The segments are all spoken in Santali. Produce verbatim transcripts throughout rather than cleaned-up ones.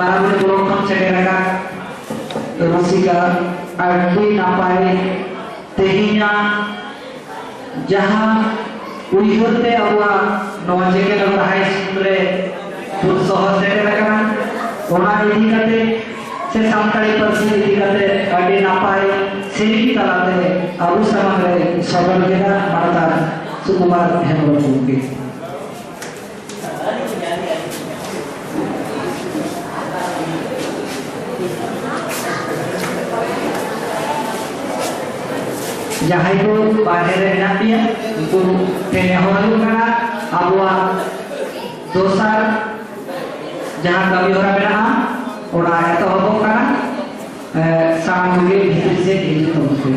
ᱢᱟᱨᱟᱝ ᱵᱩᱨᱩ ᱵᱞᱚᱠ ᱠᱷᱚᱱ ᱥᱮᱴᱮᱨ ᱟᱠᱟᱱ ᱨᱩᱥᱤᱠᱟ, ᱟᱹᱰᱤ ᱱᱟᱯᱟᱭ ᱛᱮᱦᱮᱧᱟᱜ ᱡᱟᱦᱟᱸ ᱩᱭᱦᱟᱹᱨ ᱛᱮ ᱟᱵᱚᱣᱟᱜ ᱱᱚᱣᱟ ᱡᱮᱜᱮᱛ ᱱᱚᱜᱚᱨ ᱦᱟᱭ ᱥᱠᱩᱞ ᱨᱮ ᱵᱚᱱ ᱥᱚᱦᱚᱨ ᱥᱮᱴᱮᱨ ᱟᱠᱟᱱᱟ, ᱚᱱᱟ ᱤᱫᱤ ᱠᱟᱛᱮ ᱥᱮ ᱥᱟᱱᱛᱟᱲᱤ ᱯᱟᱹᱨᱥᱤ ᱤᱫᱤ ᱠᱟᱛᱮ ᱟᱹᱰᱤ ᱱᱟᱯᱟᱭ ᱥᱮᱨᱮᱧ ᱛᱟᱞᱟᱛᱮ ᱟᱵᱚ ᱥᱟᱢᱟᱝ ᱨᱮ ᱥᱚᱫᱚᱨ ᱠᱮᱫᱟ ᱢᱟᱱᱚᱛᱟᱱ ᱥᱩᱠᱩᱢᱟᱨ ᱦᱮᱢᱵᱨᱚᱢ ᱜᱚᱢᱠᱮ᱾ ᱡᱟᱦᱟᱸᱭ ᱠᱚ ᱵᱟᱦᱨᱮ ᱨᱮ ᱢᱮᱱᱟᱜ ᱯᱮᱭᱟ, ᱩᱱᱠᱩ ᱴᱷᱮᱱ ᱱᱮᱦᱚᱨ ᱦᱩᱭᱩᱜ ᱠᱟᱱᱟ, ᱟᱵᱚᱣᱟᱜ ᱫᱚᱥᱟᱨ ᱡᱟᱦᱟᱸ ᱠᱟᱹᱢᱤ ᱦᱚᱨᱟ ᱢᱮᱱᱟᱜᱼᱟ, ᱚᱱᱟ ᱮᱛᱚᱦᱚᱵᱚᱜ ᱠᱟᱱᱟ᱾ ᱮ, ᱥᱟᱱᱟᱢ ᱠᱚᱜᱮ ᱵᱷᱤᱛᱤᱨ ᱥᱮᱫ ᱦᱤᱡᱩᱜ ᱛᱟᱵᱚᱱ ᱯᱮ᱾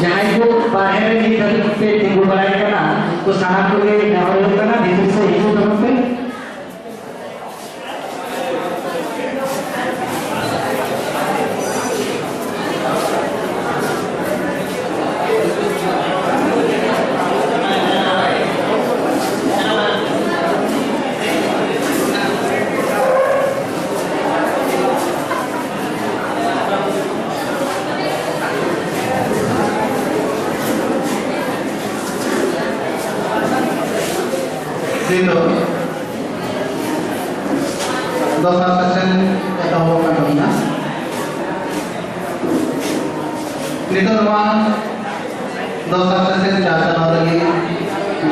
ᱡᱟᱦᱟᱸᱭ ᱠᱚ ᱵᱟᱦᱨᱮ ᱨᱮ ᱱᱤᱛ ᱫᱷᱟᱹᱵᱤᱡ ᱯᱮ ᱛᱤᱸᱜᱩ ᱵᱟᱲᱟᱭ ᱠᱟᱱᱟ, ᱩᱱᱠᱩ ᱥᱟᱱᱟᱢ ᱠᱚᱜᱮ ᱱᱮᱦᱚᱨ ᱦᱩᱭᱩᱜ ᱠᱟᱱᱟ, ᱵᱷᱤᱛᱤᱨ ᱥᱮᱫ ᱦᱤᱡᱩᱜ ᱛᱟᱵᱚᱱ ᱯᱮ᱾ ᱱᱤᱛᱚᱜ ᱫᱚᱥᱟᱨ ᱥᱮᱥᱚᱱ ᱮᱛᱚᱦᱚᱵᱚᱜ ᱠᱟᱱ ᱛᱟᱵᱚᱱᱟ᱾ ᱱᱤᱛᱚᱜ ᱱᱚᱣᱟ ᱫᱚᱥᱟᱨ ᱥᱮᱥᱚᱱ ᱪᱟᱨᱪᱟᱣ ᱞᱟᱹᱜᱤᱫ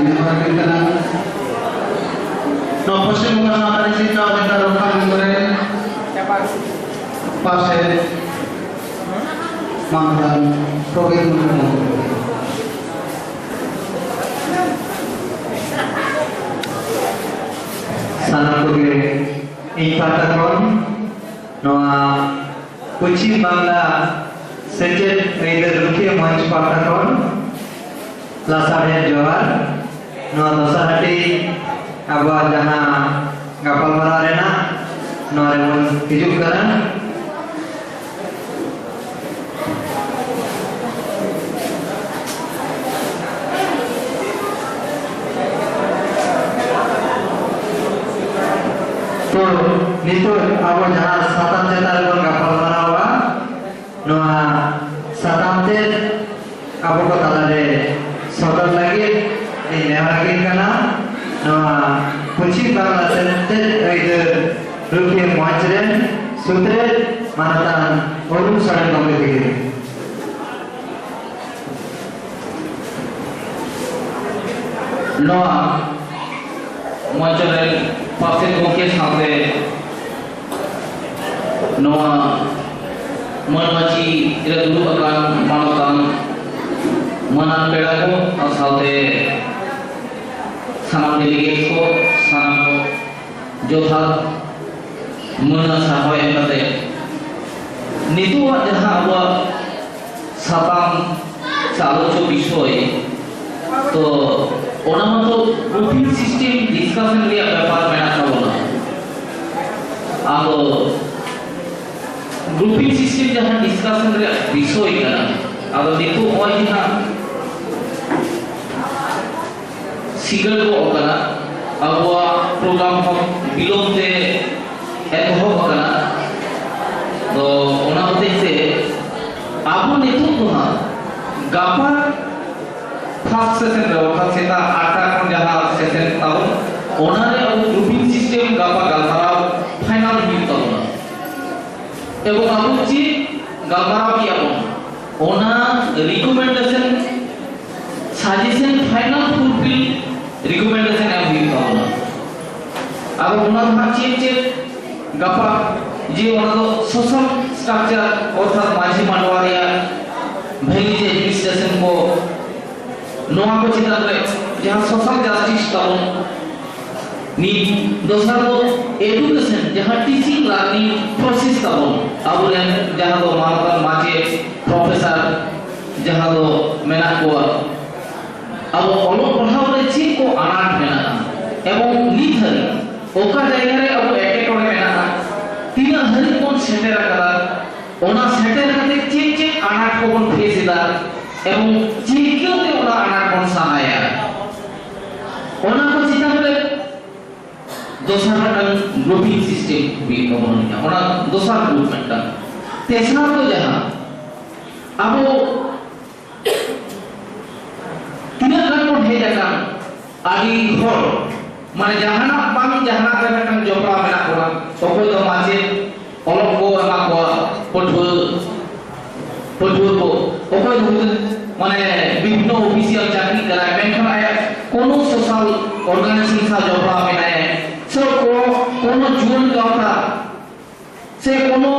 ᱱᱮᱦᱚᱨ ᱦᱩᱭᱩᱜ ᱠᱟᱱᱟ ᱱᱚᱣᱟ ᱯᱚᱥᱪᱤᱢ ᱵᱚᱝᱜᱚ ᱥᱟᱶᱛᱟᱞᱤ ᱥᱤᱠᱷᱟ ᱚᱫᱷᱤᱠᱟᱨ ᱨᱚᱠᱠᱷᱟ ᱢᱚᱧᱪᱚ ᱨᱮ ᱯᱟᱥᱮ ᱢᱟᱱᱚᱛᱟᱱ ᱯᱨᱚᱵᱤᱨ ᱢᱩᱨᱢᱩ᱾ ᱥᱟᱱᱟᱢ ᱠᱚᱜᱮ ᱤᱧ ᱯᱟᱦᱴᱟ ᱠᱷᱚᱱ ᱱᱚᱣᱟ ᱯᱚᱪᱷᱤᱢ ᱵᱟᱝᱞᱟ ᱥᱮᱪᱮᱫ ᱟᱹᱭᱫᱟᱹᱨ ᱨᱩᱠᱷᱤᱭᱟᱹ ᱢᱚᱧᱪ ᱯᱟᱦᱴᱟ ᱠᱷᱚᱱ ᱞᱟᱥᱟᱲᱦᱮᱫ ᱡᱚᱦᱟᱨ᱾ ᱱᱚᱣᱟ ᱫᱚᱥᱟᱨ ᱦᱟᱹᱴᱤᱧ ᱟᱵᱚᱣᱟᱜ ᱡᱟᱦᱟᱸ ᱜᱟᱯᱟᱞᱢᱟᱨᱟᱣ ᱨᱮᱱᱟᱜ, ᱱᱚᱣᱟ ᱨᱮᱵᱚᱱ ᱦᱤᱡᱩᱜ ᱠᱟᱱᱟ᱾ ᱱᱤᱛᱚᱜ ᱟᱵᱚ ᱡᱟᱦᱟᱸ ᱥᱟᱛᱟᱢ ᱪᱮᱛᱟᱱ ᱨᱮᱵᱚᱱ ᱜᱟᱯᱟᱞ ᱢᱟᱨᱟᱣᱟ, ᱱᱚᱣᱟ ᱥᱟᱛᱟᱢ ᱛᱮ ᱟᱵᱚ ᱠᱚ ᱛᱟᱞᱟᱨᱮ ᱥᱚᱫᱚᱨ ᱞᱟᱹᱜᱤᱫ ᱤᱧ ᱱᱮᱦᱚᱨ ᱟᱹᱠᱤᱱ ᱠᱟᱱᱟ, ᱱᱚᱣᱟ ᱯᱚᱪᱷᱤᱢ ᱵᱟᱝᱞᱟ ᱥᱮᱪᱮᱫ ᱟᱹᱭᱫᱟᱹᱨ ᱨᱩᱠᱷᱤᱭᱟᱹ ᱢᱚᱧᱪ ᱨᱮᱱ ᱥᱩᱛᱨᱮᱛ ᱢᱟᱱᱚᱛᱟᱱ ᱚᱨᱩᱱ ᱥᱚᱨᱮᱱ ᱜᱚᱢᱠᱮ ᱛᱟᱹᱠᱤᱱ᱾ ᱱᱚᱣᱟ ᱢᱚᱧᱪᱚ ᱨᱮᱱ ᱯᱟᱨᱥᱮᱛ ᱜᱚᱢᱠᱮ ᱥᱟᱶᱛᱮ ᱱᱚᱣᱟ ᱢᱟᱹᱱ ᱢᱟᱹᱪᱤ ᱨᱮ ᱫᱩᱲᱩᱵ ᱟᱠᱟᱱ ᱢᱟᱱᱚᱛᱟᱱ ᱢᱟᱹᱱᱟᱱ ᱯᱮᱲᱟ ᱠᱚ ᱟᱨ ᱥᱟᱶᱛᱮ ᱥᱟᱱᱟᱢ ᱰᱮᱞᱤᱜᱮᱴ ᱠᱚ, ᱥᱟᱱᱟᱢ ᱠᱚ ᱡᱚᱛᱷᱟᱛ ᱢᱟᱹᱱ ᱟᱨ ᱥᱟᱨᱦᱟᱣ ᱮᱢ ᱠᱟᱛᱮ ᱱᱤᱛᱚᱜᱟᱜ ᱡᱟᱦᱟᱸ ᱟᱵᱚᱣᱟᱜ ᱥᱟᱛᱟᱢ ᱥᱮ ᱟᱞᱳᱪᱚ ᱵᱤᱥᱚᱭ, ᱛᱚ ᱚᱱᱟ ᱢᱟᱛᱚ ᱜᱨᱩᱯᱤᱝ ᱥᱤᱥᱴᱮᱢ ᱰᱤᱥᱠᱟᱥᱚᱱ ᱨᱮᱭᱟᱜ ᱵᱮᱯᱟᱨ ᱢᱮᱱᱟᱜ ᱛᱟᱵᱚᱱᱟ᱾ ᱟᱫᱚ ᱜᱨᱩᱯᱤᱝ ᱥᱤᱥᱴᱮᱢ ᱡᱟᱦᱟᱸ ᱰᱤᱥᱠᱟᱥᱚᱱ ᱨᱮᱭᱟᱜ ᱵᱤᱥᱚᱭ ᱠᱟᱱᱟ, ᱟᱫᱚ ᱱᱤᱛᱚᱜ ᱱᱚᱜᱼᱚᱭ ᱡᱟᱦᱟᱸ ᱥᱤᱸᱜᱟᱹᱲ ᱜᱚᱜ ᱠᱟᱱᱟ, ᱟᱵᱚᱣᱟᱜ ᱯᱨᱳᱜᱨᱟᱢ ᱦᱚᱸ ᱵᱤᱞᱚᱢ ᱛᱮ ᱮᱛᱚᱦᱚᱵ ᱟᱠᱟᱱᱟ᱾ ᱛᱚ ᱚᱱᱟ ᱦᱚᱛᱮᱡ ᱛᱮ ᱟᱵᱚ ᱱᱤᱛᱚᱜ ᱫᱚ ᱦᱟᱸᱜ ᱜᱟᱯᱟ ᱯᱷᱟᱥᱴ ᱥᱮᱥᱚᱱ ᱨᱮ, ᱚᱨᱛᱷᱟᱛ ᱥᱮᱛᱟᱜ ᱟᱴᱴᱟ ᱠᱷᱚᱱ ᱡᱟᱦᱟᱸ ᱥᱮᱥᱚᱱ ᱛᱟᱵᱚᱱ, ᱚᱱᱟ ᱨᱮ ᱟᱵᱚ ᱜᱨᱩᱯᱤᱝ ᱥᱤᱥᱴᱮᱢ ᱜᱟᱯᱟ ᱜᱟᱞᱢᱟᱨᱟᱣ ᱯᱷᱟᱭᱱᱟᱞ ᱦᱩᱭᱩᱜ ᱛᱟᱵᱚᱱᱟ᱾ ᱮᱵᱚᱝ ᱟᱵᱚ ᱪᱮᱫ ᱜᱟᱞᱢᱟᱨᱟᱣ ᱠᱮᱜᱼᱟ ᱵᱚᱱ, ᱚᱱᱟ ᱨᱤᱠᱚᱢᱮᱱᱰᱮᱥᱚᱱ, ᱥᱟᱡᱮᱥᱚᱱ, ᱯᱷᱟᱭᱱᱟᱞ ᱯᱷᱩᱞᱯᱷᱤᱞ ᱨᱤᱠᱚᱢᱮᱱᱰᱮᱥᱚᱱ ᱮᱢ ᱦᱩᱭᱩᱜ ᱛᱟᱵᱚᱱᱟ᱾ ᱟᱫᱚ ᱚᱱᱟ ᱫᱚ ᱦᱟᱸᱜ ᱪᱮᱫ ᱪᱮᱫ ᱜᱟᱯᱟ, ᱡᱮ ᱚᱱᱟ ᱫᱚ ᱥᱳᱥᱟᱞ ᱥᱴᱨᱟᱠᱪᱟᱨ, ᱚᱨᱛᱷᱟᱛ ᱢᱟᱹᱡᱷᱤ ᱢᱟᱰᱣᱟ ᱨᱮᱭᱟᱜ ᱵᱷᱮᱞᱤᱡᱽ ᱮᱰᱢᱤᱱᱤᱥᱴᱨᱮᱥᱚᱱ ᱠᱚ, ᱱᱚᱣᱟ ᱠᱚ ᱪᱮᱛᱟᱱ ᱨᱮ ᱡᱟᱦᱟᱸ ᱥᱳᱥᱟᱞ ᱡᱟᱥᱴᱤᱥ ᱛᱟᱵᱚᱱ, ᱢᱤᱫ, ᱫᱚᱥᱟᱨ ᱫᱚ ᱮᱰᱩᱠᱮᱥᱚᱱ, ᱡᱟᱦᱟᱸ ᱴᱤᱪᱤᱝ ᱞᱟᱨᱱᱤᱝ ᱯᱨᱚᱥᱮᱥ ᱛᱟᱵᱚᱱ, ᱟᱵᱚᱨᱮᱱ ᱡᱟᱦᱟᱸ ᱫᱚ ᱢᱟᱱᱚᱛᱟᱱ ᱢᱟᱪᱮᱫ, ᱯᱨᱚᱯᱷᱮᱥᱟᱨ ᱡᱟᱦᱟᱸ ᱫᱚ ᱢᱮᱱᱟᱜ ᱠᱚᱣᱟ, ᱟᱵᱚ ᱚᱞᱚᱜ ᱯᱟᱲᱦᱟᱣ ᱨᱮ ᱪᱮᱫ ᱠᱚ ᱟᱱᱟᱴ ᱢᱮᱱᱟᱜᱼᱟ ᱮᱵᱚᱝ ᱱᱤᱛ ᱦᱟᱹᱨᱤᱡ ᱚᱠᱟ ᱡᱟᱭᱜᱟ ᱨᱮ ᱟᱵᱚ ᱮᱴᱠᱮᱴᱚᱬᱮ ᱢᱮᱱᱟᱜᱼᱟ, ᱛᱤᱱᱟᱹᱜ ᱦᱟᱹᱨᱤᱡ ᱵᱚᱱ ᱥᱮᱴᱮᱨ ᱟᱠᱟᱫᱟ, ᱚᱱᱟ ᱥᱮᱴᱮᱨ ᱠᱟᱛᱮ ᱪᱮᱫ ᱪᱮᱫ ᱟᱱᱟᱴ ᱠᱚᱵᱚᱱ ᱯᱷᱮᱥ ᱮᱫᱟ ᱮᱵᱚᱝ ᱪᱤᱠᱟᱹᱛᱮ ᱚᱱᱟ ᱟᱱᱟᱴ ᱵᱚᱱ ᱥᱟᱦᱟᱭᱟ, ᱚᱱᱟ ᱠᱚ ᱪᱮᱛᱟᱱ ᱨᱮ ᱫᱚᱥᱟᱨ ᱢᱤᱫᱴᱟᱝ ᱜᱨᱩᱯᱤᱝ ᱥᱤᱥᱴᱮᱢ ᱦᱩᱭᱩᱜ ᱛᱟᱵᱚᱱᱟ᱾ ᱚᱱᱟ ᱫᱚᱥᱟᱨ ᱜᱨᱩᱯ ᱢᱤᱫᱴᱟᱝ᱾ ᱛᱮᱥᱟᱨ ᱫᱚ ᱡᱟᱦᱟᱸ ᱟᱵᱚ ᱛᱤᱱᱟᱹᱜ ᱜᱟᱱ ᱵᱚᱱ ᱦᱮᱡ ᱟᱠᱟᱱ, ᱟᱹᱰᱤ ᱦᱚᱲ ᱢᱟᱱᱮ ᱡᱟᱦᱟᱱᱟᱜ ᱵᱟᱝ ᱡᱟᱦᱟᱱᱟᱜ ᱨᱮ ᱢᱤᱫᱴᱟᱝ ᱡᱚᱯᱲᱟᱣ ᱢᱮᱱᱟᱜ ᱵᱚᱱᱟ᱾ ᱚᱠᱚᱭ ᱫᱚ ᱢᱟᱪᱮᱫ, ᱚᱞᱚᱜ ᱠᱚ ᱮᱢᱟ ᱠᱚᱣᱟ ᱯᱟᱹᱴᱷᱩᱣᱟᱹ, ᱯᱟᱹᱴᱷᱩᱣᱟᱹ ᱠᱚ, ᱚᱠᱚᱭ ᱫᱚ ᱢᱟᱱᱮ ᱵᱤᱵᱷᱤᱱᱱᱚ ᱚᱯᱷᱤᱥᱤᱭᱟᱞ ᱪᱟᱹᱠᱨᱤ ᱠᱟᱱᱟᱭ, ᱢᱮᱱᱠᱷᱟᱱ ᱟᱭᱟᱜ ᱠᱳᱱᱳ ᱥᱳᱥᱟᱞ ᱚᱨᱜᱟᱱᱟᱭᱡᱮᱥᱚᱱ ᱥᱟᱶ ᱡᱚᱯᱲᱟᱣ ᱢᱮᱱᱟᱭᱟ, ᱥᱮ ᱠᱚ-, ᱠᱳᱱᱳ ᱡᱩᱣᱟᱹᱱ ᱜᱟᱶᱛᱟ ᱥᱮ ᱠᱳᱱᱳ,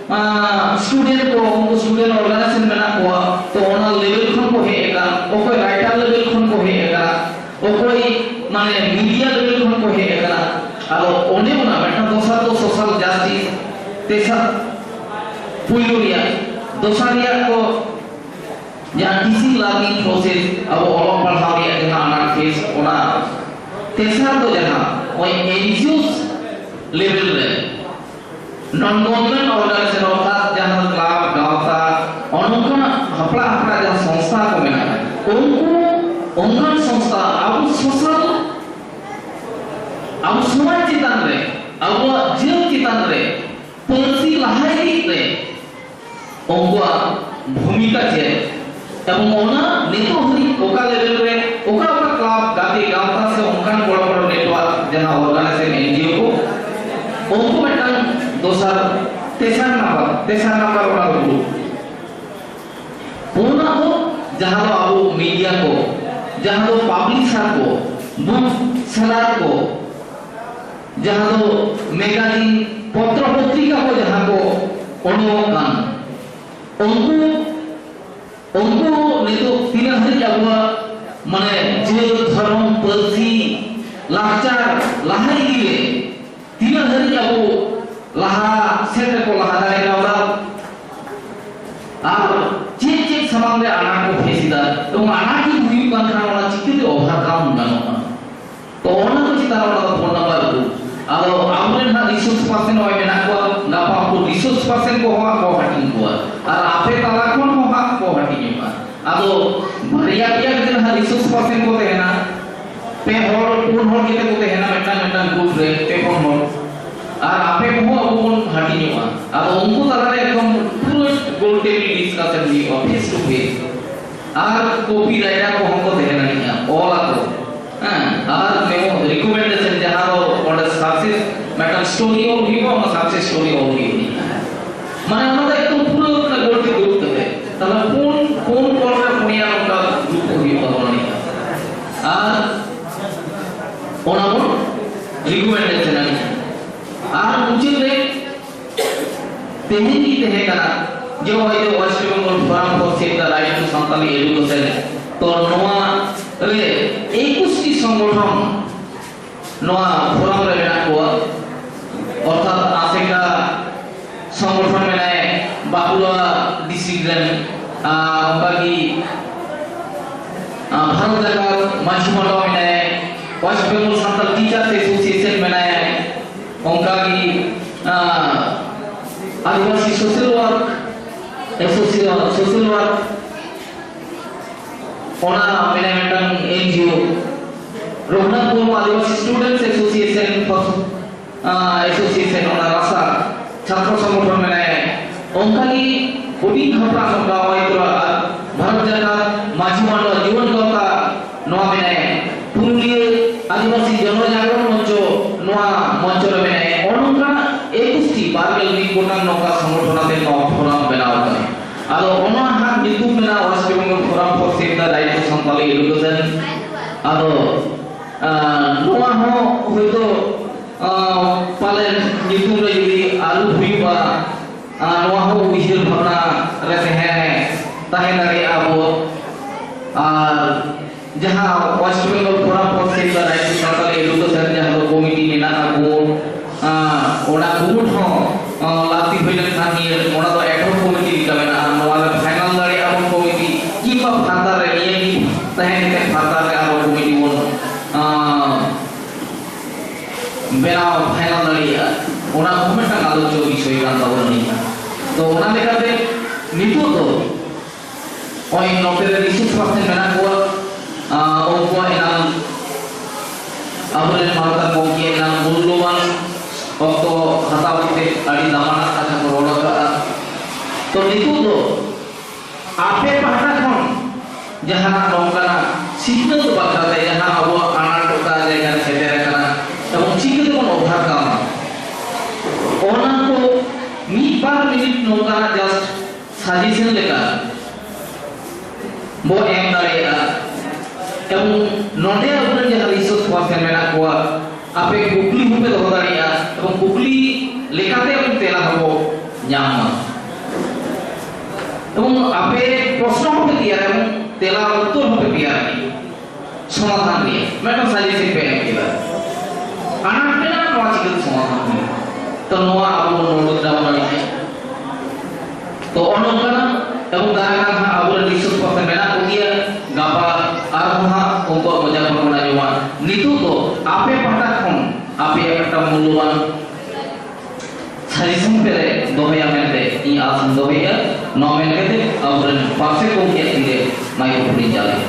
ᱟᱸ, ᱥᱴᱩᱰᱮᱱᱴ ᱠᱚ, ᱩᱱᱠᱩ ᱥᱴᱩᱰᱮᱱᱴ ᱚᱨᱜᱟᱱᱟᱭᱡᱮᱥᱚᱱ ᱢᱮᱱᱟᱜ ᱠᱚᱣᱟ, ᱛᱚ ᱚᱱᱟ ᱞᱮᱵᱮᱞ ᱠᱷᱚᱱ ᱠᱚ ᱦᱮᱡ ᱟᱠᱟᱱᱟ, ᱚᱠᱚᱭ ᱨᱟᱭᱴᱟᱨ ᱞᱮᱵᱮᱞ ᱠᱷᱚᱱ ᱠᱚ ᱦᱮᱡ ᱟᱠᱟᱱᱟ, ᱚᱠᱚᱭ ᱢᱟᱱᱮ ᱢᱤᱰᱤᱭᱟ ᱞᱮᱵᱮᱞ ᱠᱷᱚᱱ ᱠᱚ ᱦᱮᱡ ᱟᱠᱟᱱᱟ᱾ ᱟᱫᱚ ᱚᱱᱮ ᱚᱱᱟ ᱢᱤᱫᱴᱟᱝ ᱫᱚᱥᱟᱨ ᱫᱚ ᱥᱳᱥᱟᱞ ᱡᱟᱥᱴᱤᱥ, ᱛᱮᱥᱟᱨ ᱯᱩᱭᱞᱩ ᱨᱮᱭᱟᱜ, ᱫᱚᱥᱟᱨ ᱨᱮᱭᱟᱜ ᱠᱚ ᱡᱟᱦᱟᱸ ᱴᱤᱪᱤᱝ ᱞᱟᱨᱱᱤᱝ ᱯᱨᱚᱥᱮᱥ, ᱟᱵᱚ ᱚᱞᱚᱜ ᱯᱟᱲᱦᱟᱣ ᱨᱮᱭᱟᱜ ᱡᱟᱦᱟᱸ ᱟᱱᱟᱴ ᱯᱷᱮᱥ, ᱚᱱᱟ᱾ ᱛᱮᱥᱟᱨ ᱫᱚ ᱡᱟᱦᱟᱸ ᱱᱚᱜᱼᱚᱭ ᱮᱱᱡᱤᱳᱥ ᱞᱮᱵᱮᱞ ᱨᱮ, ᱱᱚᱱ ᱜᱚᱵᱷᱚᱨᱱᱢᱮᱱᱴ ᱚᱨᱜᱟᱱᱟᱭᱡᱮᱥᱚᱱ, ᱚᱨᱛᱷᱟᱛ ᱡᱟᱦᱟᱸ ᱠᱞᱟᱵᱽ, ᱜᱟᱶᱛᱟ, ᱚᱱᱠᱟᱱᱟᱜ ᱦᱟᱯᱲᱟᱜ ᱦᱟᱯᱲᱟᱜ ᱡᱟᱦᱟᱸ ᱥᱚᱝᱥᱛᱷᱟ ᱠᱚ ᱢᱮᱱᱟᱜᱼᱟ, ᱩᱱᱠᱩ ᱚᱱᱠᱟᱱ ᱥᱚᱝᱥᱛᱷᱟ ᱟᱵᱚ ᱥᱳᱥᱟᱞ, ᱟᱵᱚ ᱥᱚᱢᱟᱡᱽ ᱪᱮᱛᱟᱱ ᱨᱮ, ᱟᱵᱚᱣᱟᱜ ᱡᱟᱹᱛ ᱪᱮᱛᱟᱱ ᱨᱮ, ᱯᱟᱹᱨᱥᱤ ᱞᱟᱦᱟ ᱤᱫᱤ ᱨᱮ ᱩᱱᱠᱩᱣᱟᱜ ᱵᱷᱩᱢᱤᱠᱟ ᱪᱮᱫ, ᱮᱵᱚᱝ ᱚᱱᱟ ᱱᱤᱛᱚᱜ ᱦᱟᱹᱵᱤᱡ ᱚᱠᱟ ᱞᱮᱵᱮᱞ ᱨᱮ ᱚᱠᱟ ᱚᱠᱟ ᱠᱞᱟᱵᱽ, ᱜᱟᱛᱮ ᱜᱟᱶᱛᱟ ᱥᱮ ᱚᱱᱠᱟᱱ ᱵᱚᱲᱚ ᱵᱚᱲᱚ ᱱᱮᱴᱣᱟᱨᱠ ᱡᱟᱦᱟᱸ ᱚᱨᱜᱟᱱᱟᱭᱡᱮᱥᱚᱱ ᱮᱱᱡᱤᱳ ᱠᱚ, ᱩᱱᱠᱩ ᱢᱤᱫᱴᱟᱝ ᱫᱚᱥᱟᱨ, ᱛᱮᱥᱟᱨ ᱱᱟᱢᱵᱟᱨ, ᱛᱮᱥᱟᱨ ᱱᱟᱢᱵᱟᱨ ᱚᱱᱟ ᱠᱚ ᱜᱨᱩᱯ᱾ ᱯᱩᱱᱟᱜ ᱫᱚ ᱡᱟᱦᱟᱸ ᱫᱚ ᱟᱵᱚ ᱢᱤᱰᱤᱭᱟ ᱠᱚ, ᱡᱟᱦᱟᱸ ᱫᱚ ᱯᱟᱵᱽᱞᱤᱥᱟᱨ ᱠᱚ, ᱵᱩᱠ ᱥᱮᱞᱟᱨ ᱠᱚ, ᱡᱟᱦᱟᱸ ᱫᱚ ᱢᱮᱜᱟᱡᱤᱱ, ᱯᱚᱛᱨᱚ ᱯᱚᱛᱨᱤᱠᱟ ᱠᱚ ᱡᱟᱦᱟᱸ ᱠᱚ ᱩᱰᱩᱠᱚᱜ ᱠᱟᱱ, ᱩᱱᱠᱩ, ᱩᱱᱠᱩ ᱱᱤᱛᱚᱜ ᱛᱤᱱᱟᱹᱜ ᱦᱟᱹᱨᱤᱡ ᱟᱵᱚᱣᱟᱜ ᱢᱟᱱᱮ ᱡᱟᱹᱛ, ᱫᱷᱚᱨᱚᱢ, ᱯᱟᱹᱨᱥᱤ, ᱞᱟᱠᱪᱟᱨ ᱞᱟᱦᱟ ᱤᱫᱤ ᱨᱮ ᱛᱤᱱᱟᱹᱜ ᱦᱟᱹᱨᱤᱡ ᱟᱵᱚ ᱞᱟᱦᱟ ᱥᱮᱫ ᱨᱮᱠᱚ ᱞᱟᱦᱟ ᱫᱟᱲᱮ ᱠᱟᱣᱫᱟ? ᱟᱨ ᱪᱮᱫ ᱪᱮᱫ ᱥᱟᱢᱟᱝ ᱨᱮ ᱟᱱᱟᱴ ᱠᱚ ᱯᱷᱮᱥ ᱮᱫᱟ? ᱮᱵᱚᱝ ᱟᱱᱟᱴ ᱡᱩᱫᱤ ᱦᱩᱭᱩᱜ ᱠᱟᱱ ᱠᱷᱟᱱ, ᱚᱱᱟ ᱪᱤᱠᱟᱹᱛᱮ ᱚᱵᱷᱟᱨᱠᱟᱢ ᱜᱟᱱᱚᱜᱼᱟ? ᱛᱚ ᱚᱱᱟ ᱠᱚ ᱪᱮᱛᱟᱱ ᱨᱮ ᱚᱱᱟ ᱫᱚ ᱯᱷᱳᱱ ᱱᱟᱢᱵᱟᱨ ᱩᱫᱩᱜ᱾ ᱟᱫᱚ ᱟᱵᱚᱨᱮᱱ ᱦᱟᱸᱜ ᱨᱤᱥᱳᱨᱥ ᱯᱟᱨᱥᱚᱱ ᱱᱚᱜᱼᱚᱭ ᱢᱮᱱᱟᱜ ᱠᱚᱣᱟ, ᱜᱟᱯᱟ ᱩᱱᱠᱩ ᱨᱤᱥᱳᱨᱥ ᱯᱟᱨᱥᱚᱱ ᱠᱚ ᱦᱚᱸ ᱦᱟᱸᱜ ᱠᱚ ᱦᱟᱹᱴᱤᱧ ᱠᱚᱣᱟ, ᱟᱨ ᱟᱯᱮ ᱛᱟᱞᱟ ᱠᱷᱚᱱ ᱦᱚᱸ ᱦᱟᱸᱜ ᱠᱚ ᱦᱟᱹᱴᱤᱧᱚᱜᱼᱟ᱾ ᱟᱫᱚ ᱵᱟᱨᱭᱟ ᱯᱮᱭᱟ ᱡᱩᱫᱤ ᱦᱟᱸᱜ ᱨᱤᱥᱳᱨᱥ ᱯᱟᱨᱥᱚᱱ ᱠᱚ ᱛᱟᱦᱮᱱᱟ, ᱯᱮ ᱦᱚᱲ ᱯᱩᱱ ᱦᱚᱲ ᱠᱟᱛᱮ ᱠᱚ ᱛᱟᱦᱮᱱᱟ ᱢᱤᱫᱴᱟᱝ ᱢᱤᱫᱴᱟᱝ ᱜᱨᱩᱯ ᱨᱮ, ᱯᱮ ᱯᱩᱱ ᱦᱚᱲ᱾ ᱟᱨ ᱟᱯᱮ ᱠᱚᱦᱚᱸ ᱟᱵᱚ ᱵᱚᱱ ᱦᱟᱹᱴᱤᱧᱚᱜᱼᱟ᱾ ᱟᱫᱚ ᱩᱱᱠᱩ ᱛᱟᱞᱟᱨᱮ ᱮᱠᱫᱚᱢ ᱯᱩᱨᱟᱹ ᱜᱳᱞ ᱴᱮᱵᱤᱞ ᱰᱤᱥᱠᱟᱥᱚᱱ ᱦᱩᱭᱩᱜᱼᱟ, face to face. R copy writer ᱠᱚᱦᱚᱸ ᱠᱚ ᱛᱟᱦᱮᱱᱟ, ᱚᱞ ᱟᱠᱚ᱾ ᱦᱮᱸ, ᱟᱨ ᱡᱮᱢᱚᱱ ᱨᱤᱠᱚᱢᱮᱱᱰᱮᱥᱚᱱ, ᱡᱟᱦᱟᱸ ᱫᱚ ᱚᱸᱰᱮ ᱥᱟᱠᱥᱮᱥ, ᱢᱤᱫᱴᱟᱝ ᱥᱴᱳᱨᱤ ᱚᱞ ᱦᱩᱭᱩᱜᱼᱟ, ᱚᱱᱟ ᱥᱟᱠᱥᱮᱥ ᱥᱴᱳᱨᱤ ᱚᱞ ᱦᱩᱭᱩᱜᱼᱟ᱾ ᱢᱟᱱᱮ ᱚᱱᱟ ᱫᱚ ᱮᱠᱫᱚᱢ ᱯᱩᱨᱟᱹ ᱢᱟᱱᱮ ᱜᱳᱞ ᱴᱮᱵᱤᱞ ᱜᱨᱩᱯ ᱛᱟᱦᱮᱸ᱾ ᱛᱟᱦᱞᱮ ᱯᱩᱱ, ᱯᱩᱱ ᱠᱚᱞ ᱨᱮ ᱯᱩᱱᱭᱟ ᱱᱚᱝᱠᱟ ᱜᱨᱩᱯ ᱠᱚ ᱦᱩᱭᱩᱜ ᱛᱟᱵᱚᱱᱟ ᱱᱤᱭᱟᱹ᱾ ᱟᱨ ᱚᱱᱟ ᱵᱚᱱ ᱨᱤᱠᱚᱢᱮᱱᱰ ᱛᱟᱦᱮᱱᱟ᱾ ᱟᱨ ᱢᱩᱪᱟᱹᱫ ᱨᱮ ᱛᱮᱦᱮᱧ ᱜᱮ ᱛᱟᱦᱮᱸ ᱠᱟᱱᱟ ᱡᱮ ᱱᱚᱜᱼᱚᱭ ᱡᱮ West Bengal Forum for Save the Right to Santali Education, ᱛᱚ ᱱᱚᱣᱟ ᱨᱮ ᱮᱠᱩᱥ ᱴᱤ ᱥᱚᱝᱜᱚᱴᱷᱚᱱ ᱱᱚᱣᱟ ᱯᱷᱳᱨᱟᱢ ᱨᱮ ᱢᱮᱱᱟᱜ ᱠᱚᱣᱟ᱾ ᱚᱨᱛᱷᱟᱛ ᱟᱥᱮᱠᱟ ᱥᱚᱝᱜᱚᱴᱷᱚᱱ ᱢᱮᱱᱟᱭ ᱵᱟᱸᱠᱩᱲᱟ ᱰᱤᱥᱴᱨᱤᱠᱴ ᱨᱮᱱ, ᱟᱨ ᱚᱱᱠᱟᱜᱮ, ᱟᱨ ᱵᱷᱟᱨᱚᱛ ᱡᱟᱠᱟᱛ ᱢᱟᱹᱡᱷᱤ ᱢᱟᱰᱣᱟ ᱢᱮᱱᱟᱭ, West Bengal Santal Teachers Association ᱢᱮᱱᱟᱭ, ᱚᱱᱠᱟᱜᱮ, ᱟᱨ adivasi social work association, social work, ᱚᱱᱟ ᱢᱮᱱᱟᱭ ᱢᱤᱫᱴᱟᱝ N G O, Raghunath Murmu adivasi students association for association, ᱚᱱᱟ ᱨᱟᱥᱟ ᱪᱷᱟᱛᱨᱚ ᱥᱚᱝᱜᱚᱴᱷᱚᱱ ᱢᱮᱱᱟᱭᱟ᱾ ᱚᱱᱠᱟᱜᱮ ᱦᱩᱰᱤᱧ ᱦᱟᱯᱲᱟᱢ ᱱᱚᱝᱠᱟ ᱦᱚᱭᱛᱳ ᱟᱨ ᱵᱷᱟᱨᱚᱛ ᱡᱟᱠᱟᱛ ᱢᱟᱹᱡᱷᱤ ᱢᱟᱰᱣᱟ ᱡᱩᱣᱟᱹᱱ ᱜᱟᱶᱛᱟ ᱱᱚᱣᱟ ᱢᱮᱱᱟᱭᱟ᱾ ᱯᱩᱨᱩᱞᱤᱭᱟᱹ ᱟᱹᱫᱤᱵᱟᱹᱥᱤ ᱡᱚᱱᱚ ᱡᱟᱜᱽᱨᱚᱱ ᱢᱚᱧᱪᱚ ᱱᱚᱣᱟ ᱢᱚᱧᱪᱚ ᱨᱮ ᱢᱮᱱᱟᱭᱟ᱾ ᱱᱚᱜᱼᱚ ᱱᱚᱝᱠᱟᱱᱟᱜ ᱮᱠᱩᱥ ᱴᱤ ᱵᱟᱨ ᱜᱮᱞ ᱢᱤᱫ ᱜᱚᱴᱟᱝ ᱱᱚᱝᱠᱟ ᱥᱚᱝᱜᱚᱴᱷᱚᱱ ᱟᱛᱮ ᱱᱚᱣᱟ ᱯᱷᱳᱨᱟᱢ ᱵᱮᱱᱟᱣ ᱟᱠᱟᱱᱟ᱾ ᱟᱫᱚ ᱚᱱᱟ ᱦᱟᱸᱜ ᱧᱩᱛᱩᱢ ᱢᱮᱱᱟᱜᱼᱟ West Bengal Forum for Save the Right to Santali Education᱾ ᱟᱫᱚ ᱟᱨ ᱱᱚᱣᱟ ᱦᱚᱸ ᱦᱚᱭᱛᱳ, ᱟᱨ, ᱯᱟᱞᱮᱱ ᱧᱩᱛᱩᱢ ᱨᱮ ᱡᱩᱫᱤ ᱟᱹᱨᱩ ᱦᱩᱭᱩᱜᱼᱟ, ᱟᱨ ᱱᱚᱣᱟ ᱦᱚᱸ ᱩᱭᱦᱟᱹᱨ ᱵᱷᱟᱵᱽᱱᱟ ᱨᱮ ᱛᱟᱦᱮᱸ, ᱛᱟᱦᱮᱸ ᱫᱟᱲᱮᱭᱟᱜᱼᱟ ᱟᱵᱚ᱾ ᱟᱨ ᱡᱟᱦᱟᱸ West Bengal Forum for Save the Right to Santali Education, ᱡᱟᱦᱟᱸ ᱫᱚ ᱠᱚᱢᱤᱴᱤ ᱢᱮᱱᱟᱜᱼᱟ, ᱵᱳᱨᱰ, ᱟᱨ ᱚᱱᱟ ᱵᱳᱨᱰ ᱦᱚᱸ, ᱟᱨ, ᱞᱟᱹᱠᱛᱤ ᱦᱩᱭ ᱞᱮᱱᱠᱷᱟᱱ ᱱᱤᱭᱟᱹ, ᱚᱱᱟ ᱫᱚ ᱮᱰᱦᱚᱠ ᱠᱚᱢᱤᱴᱤ ᱞᱮᱠᱟ ᱢᱮᱱᱟᱜᱼᱟ᱾ ᱱᱚᱣᱟ ᱨᱮ ᱯᱷᱟᱭᱱᱟᱞ ᱫᱟᱲᱮᱭᱟᱜᱼᱟ ᱵᱚᱱ ᱠᱚᱢᱤᱴᱤ, ᱠᱤᱝᱵᱟ ᱯᱷᱟᱨᱫᱟᱨ ᱨᱮ ᱱᱤᱭᱟᱹ ᱜᱮ ᱛᱟᱦᱮᱸ ᱠᱟᱛᱮ ᱯᱷᱟᱨᱫᱟᱨ ᱨᱮ ᱟᱨᱚ ᱠᱚᱢᱤᱴᱤ ᱵᱚᱱ, ᱟᱨ, ᱵᱮᱱᱟᱣ ᱯᱷᱟᱭᱱᱟᱞ ᱫᱟᱲᱮᱭᱟᱜᱼᱟ, ᱚᱱᱟ ᱠᱚᱦᱚᱸ ᱢᱤᱫᱴᱟᱝ ᱟᱞᱳᱪᱚ ᱵᱤᱥᱚᱭ ᱠᱟᱱ ᱛᱟᱵᱚᱱᱟ ᱱᱤᱭᱟᱹ᱾ ᱛᱚ ᱚᱱᱟ ᱞᱮᱠᱟᱛᱮ ᱱᱤᱛᱚᱜ ᱫᱚ ᱱᱚᱜᱼᱚᱭ ᱱᱚᱛᱮ ᱨᱮ ᱨᱤᱥᱳᱨᱥ ᱯᱟᱨᱥᱚᱱ ᱢᱮᱱᱟᱜ ᱠᱚᱣᱟ, ᱟᱨ ᱩᱱᱠᱩᱣᱟᱜ ᱮᱱᱟᱝ ᱟᱵᱚᱨᱮᱱ ᱢᱟᱱᱚᱛᱟᱱ ᱜᱚᱢᱠᱮ ᱮᱱᱟᱝ ᱢᱩᱞᱞᱚᱵᱟᱱ ᱚᱠᱛᱚ ᱦᱟᱛᱟᱣ ᱠᱟᱛᱮ ᱟᱹᱰᱤ ᱫᱟᱢᱟᱱᱟᱜ ᱠᱟᱛᱷᱟ ᱠᱚ ᱨᱚᱲ ᱟᱠᱟᱫᱼᱟ᱾ ᱛᱚ, ᱱᱤᱛᱚᱜ ᱫᱚ ᱟᱯᱮ ᱯᱟᱦᱴᱟ ᱠᱷᱚᱱ ᱡᱟᱦᱟᱱᱟᱜ ᱱᱚᱝᱠᱟᱱᱟᱜ ᱥᱤᱠᱷᱱᱟᱹᱛ ᱵᱟᱠᱷᱨᱟ ᱛᱮ ᱡᱟᱦᱟᱸ ᱟᱵᱚᱣᱟᱜ ᱟᱱᱟᱴ ᱚᱠᱟ ᱡᱟᱭᱜᱟ ᱨᱮ ᱥᱮᱴᱮᱨ ᱟᱠᱟᱱᱟ ᱮᱵᱚᱝ ᱪᱤᱠᱟᱹ ᱛᱮᱵᱚᱱ overcome ᱟ, ᱚᱱᱟ ᱠᱚ ᱢᱤᱫ ᱵᱟᱨ ᱢᱤᱱᱤᱴ ᱱᱚᱝᱠᱟᱱᱟᱜ just suggestion ᱞᱮᱠᱟ ᱵᱚ ᱮᱢ ᱫᱟᱲᱮᱭᱟᱜᱼᱟ᱾ ᱮᱵᱚᱝ ᱱᱚᱰᱮ ᱟᱵᱚᱨᱮᱱ ᱡᱟᱦᱟᱸ resource person ᱢᱮᱱᱟᱜ ᱠᱚᱣᱟ, ᱟᱯᱮ ᱠᱩᱠᱞᱤ ᱦᱚᱸᱯᱮ ᱫᱚᱦᱚ ᱫᱟᱲᱮᱭᱟᱜᱼᱟ ᱮᱵᱚᱝ ᱠᱩᱠᱞᱤ ᱞᱮᱠᱟᱛᱮ ᱟᱵᱚ ᱛᱮᱞᱟ ᱦᱚᱸᱵᱚ ᱧᱟᱢᱟ᱾ ᱮᱵᱚᱝ ᱟᱯᱮ ᱯᱨᱚᱥᱱᱚ ᱦᱚᱸᱯᱮ ᱛᱮᱭᱟᱨᱟ ᱮᱵᱚᱝ ᱛᱮᱞᱟ ᱩᱛᱛᱚᱨ ᱦᱚᱸᱯᱮ ᱛᱮᱭᱟᱨ ᱜᱮᱭᱟ᱾ ᱥᱚᱢᱟᱫᱷᱟᱱ ᱨᱮᱭᱟᱜ ᱢᱤᱫᱴᱟᱝ suggestion ᱯᱮ ᱮᱢ ᱠᱮᱫᱟ᱾ ᱟᱱᱟᱴ ᱢᱮᱱᱟᱜᱼᱟ, ᱱᱚᱣᱟ ᱪᱤᱠᱟᱹᱛᱮ ᱥᱚᱢᱟᱫᱷᱟᱱ ᱦᱩᱭᱩᱜᱼᱟ? ᱛᱚ, ᱱᱚᱣᱟ ᱟᱵᱚ ᱵᱚᱱ note down ᱫᱟᱲᱮᱭᱟᱜᱼᱟ᱾ ᱛᱚ, ᱚᱱᱮ ᱚᱱᱠᱟᱱᱟᱜ ᱮᱵᱚᱝ ᱫᱟᱨᱟᱭ ᱠᱟᱱ ᱦᱟᱸᱜ ᱟᱵᱚᱨᱮᱱ resource person ᱢᱮᱱᱟᱜ ᱠᱚᱜᱮᱭᱟ, ᱜᱟᱯᱟ ᱟᱨᱦᱚᱸ ᱦᱟᱸᱜ ᱩᱱᱠᱩᱣᱟᱜ ᱢᱚᱪᱟ ᱠᱷᱚᱱ ᱵᱚᱱ ᱟᱸᱡᱚᱢᱟ᱾ ᱱᱤᱛᱚᱜ ᱫᱚ ᱟᱯᱮ ᱯᱟᱦᱴᱟ ᱠᱷᱚᱱ ᱟᱯᱮᱭᱟᱜ ᱢᱤᱫᱴᱟᱝ ᱢᱩᱞᱞᱚᱵᱟᱱ suggestion ᱯᱮ ᱫᱚᱦᱚᱭᱟ ᱢᱮᱱᱛᱮ ᱤᱧ ᱟᱥ ᱤᱧ ᱫᱚᱦᱚᱭᱮᱫᱼᱟ᱾ ᱱᱚᱣᱟ ᱢᱮᱱ ᱠᱟᱛᱮ ᱟᱵᱚᱨᱮᱱ ᱯᱟᱨᱥᱮᱛ ᱜᱚᱢᱠᱮᱭᱟᱜ ᱛᱤᱨᱮ ᱢᱟᱭᱤᱠ ᱠᱚ ᱯᱩᱨᱟᱹᱧ ᱪᱟᱞᱟᱭᱟ᱾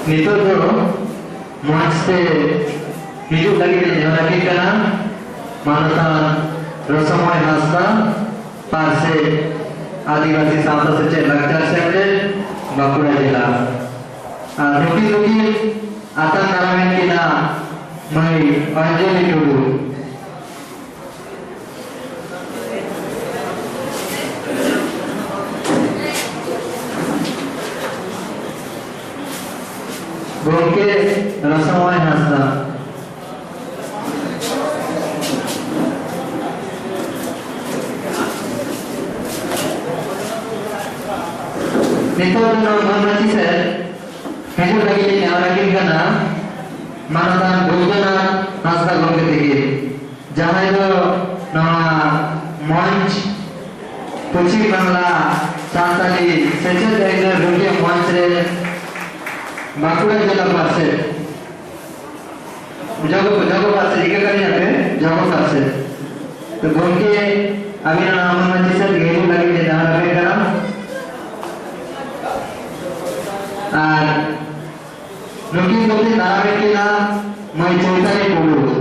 ᱱᱤᱛᱚᱜ ᱫᱚ ᱢᱚᱧᱪ ᱛᱮ ᱦᱤᱡᱩᱜ ᱞᱟᱹᱜᱤᱫ ᱤᱧ ᱱᱮᱦᱚᱨ ᱟᱹᱠᱤᱱ ᱠᱟᱱᱟ ᱢᱟᱱᱚᱛᱟᱱ ᱨᱚᱥᱚᱢᱚᱭ ᱦᱟᱸᱥᱫᱟ, ᱯᱟᱨᱥᱮᱛ ᱟᱹᱫᱤᱵᱟᱹᱥᱤ ᱥᱟᱶᱛᱟ ᱥᱮᱪᱮᱫ ᱞᱟᱠᱪᱟᱨ ᱥᱮᱢᱞᱮᱫ, ᱵᱟᱸᱠᱩᱲᱟ ᱡᱮᱞᱟ᱾ ᱟᱨ ᱱᱩᱠᱤᱱ ᱫᱚᱠᱤᱱ ᱟᱛᱟᱝ ᱫᱟᱨᱟᱢᱮᱫ ᱠᱤᱱᱟ ᱢᱟᱹᱭ ᱚᱧᱡᱚᱞᱤ ᱴᱩᱰᱩ᱾ ᱜᱚᱢᱠᱮ, ᱱᱤᱛᱚᱜ ᱫᱚ ᱱᱚᱣᱟ ᱢᱟᱹᱱ ᱢᱟᱹᱪᱤ ᱥᱮᱫ ᱦᱤᱡᱩᱜ ᱞᱟᱹᱜᱤᱫ ᱞᱤᱧ ᱱᱮᱦᱚᱨ ᱟᱹᱠᱤᱱ ᱠᱟᱱᱟ ᱢᱟᱱᱚᱛᱟᱱ ᱵᱳᱭᱫᱚᱱᱟᱛᱷ ᱦᱟᱸᱥᱫᱟ ᱜᱚᱢᱠᱮ ᱛᱟᱹᱠᱤᱱ, ᱡᱟᱦᱟᱸᱭ ᱫᱚ ᱱᱚᱣᱟ ᱢᱚᱧᱪ ᱯᱚᱪᱷᱤᱢ ᱵᱟᱝᱞᱟ ᱥᱟᱱᱛᱟᱲᱤ ᱥᱮᱪᱮᱫ ᱟᱹᱭᱫᱟᱹᱨ ᱨᱩᱠᱷᱤᱭᱟᱹ ᱢᱚᱧᱪ ᱨᱮ ᱵᱟᱸᱠᱩᱲᱟ ᱡᱮᱞᱟ ᱯᱟᱨᱥᱮᱛ ᱡᱚᱜᱚ, ᱡᱚᱜᱚ ᱯᱟᱨᱥᱮ, ᱤᱠᱟᱹ ᱠᱟᱹᱞᱤᱧ ᱟᱯᱮ, ᱡᱚᱜᱚ ᱯᱟᱨᱥᱮ᱾ ᱛᱚ ᱜᱚᱢᱠᱮ, ᱟᱹᱵᱤᱱ ᱚᱱᱟ ᱟᱢᱚᱞ ᱢᱟᱹᱡᱷᱤ ᱥᱮᱫ ᱜᱮ ᱦᱤᱡᱩᱜ ᱞᱟᱹᱜᱤᱫ ᱞᱮ ᱱᱮᱦᱚᱨ ᱟᱯᱮ ᱠᱟᱱᱟ᱾ ᱟᱨ ᱱᱩᱠᱤᱱ ᱫᱚᱠᱤᱱ ᱫᱟᱨᱟᱢᱮᱫ ᱠᱤᱱᱟ ᱢᱟᱹᱭ ᱪᱳᱭᱛᱟᱞᱤ ᱴᱩᱰᱩ᱾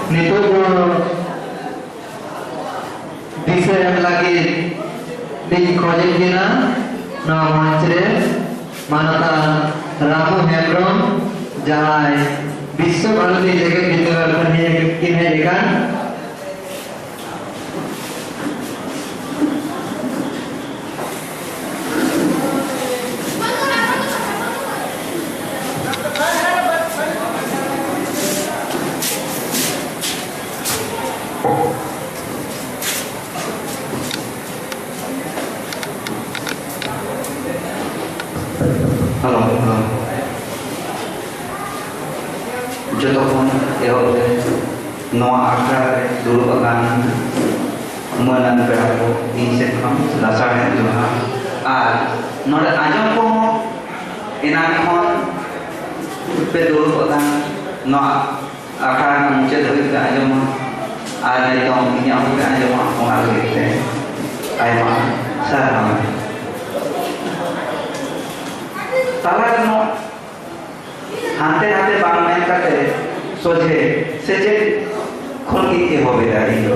ᱱᱤᱛᱚᱜ ᱫᱚ ᱫᱤᱥᱟᱹ ᱮᱢ ᱞᱟᱹᱜᱤᱫ ᱞᱤᱧ ᱠᱷᱚᱡᱮᱫ ᱵᱤᱱᱟ ᱱᱚᱣᱟ ᱢᱚᱧᱪ ᱨᱮ ᱢᱟᱱᱚᱛᱟᱱ ᱨᱟᱢᱩ ᱦᱮᱢᱵᱨᱚᱢ, ᱡᱟᱦᱟᱸᱭ ᱵᱤᱥᱥᱚ ᱵᱷᱟᱨᱚᱛᱤ ᱡᱮᱜᱮᱛ ᱵᱤᱨᱫᱟᱹᱜᱟᱲ ᱠᱷᱚᱱ ᱦᱮᱡ ᱠᱤᱱ ᱦᱮᱡ ᱟᱠᱟᱱ᱾ ᱡᱚᱛᱚ ᱠᱷᱚᱱ ᱮᱦᱚᱵ ᱛᱮ ᱱᱚᱣᱟ ᱟᱠᱷᱲᱟ ᱨᱮ ᱫᱩᱲᱩᱵ ᱟᱠᱟᱱ ᱢᱟᱹᱱᱟᱱ ᱯᱮᱲᱟ ᱠᱚ, ᱤᱧ ᱥᱮᱫ ᱠᱷᱚᱱ ᱞᱟᱥᱟᱲᱦᱮᱫ ᱡᱚᱦᱟᱨ᱾ ᱟᱨ ᱱᱚᱰᱮ ᱟᱸᱡᱚᱢ ᱠᱚᱦᱚᱸ, ᱮᱱᱟᱱ ᱠᱷᱚᱱ ᱯᱮ ᱫᱩᱲᱩᱵ ᱟᱠᱟᱱ, ᱱᱚᱣᱟ ᱟᱠᱷᱲᱟ ᱨᱮᱱᱟᱜ ᱢᱩᱪᱟᱹᱫ ᱫᱷᱟᱹᱵᱤᱡ ᱯᱮ ᱟᱸᱡᱚᱢᱟ, ᱟᱨ ᱱᱤᱛᱚᱝ ᱤᱧᱟᱹᱜ ᱦᱚᱸ ᱯᱮ ᱟᱸᱡᱚᱢᱟ, ᱚᱱᱟ ᱞᱟᱹᱜᱤᱫ ᱛᱮ ᱟᱭᱢᱟ ᱥᱟᱨᱦᱟᱣ᱾ ᱛᱟᱞᱟ ᱨᱮ ᱱᱚᱣᱟ ᱦᱟᱱᱛᱮ ᱱᱟᱛᱮ ᱵᱟᱝ ᱢᱮᱱ ᱠᱟᱛᱮ ᱥᱚᱡᱷᱮ ᱥᱮᱪᱮᱫ ᱠᱷᱚᱱ ᱜᱤᱧ ᱮᱦᱚᱵ ᱮᱫᱟ ᱤᱧ ᱫᱚ᱾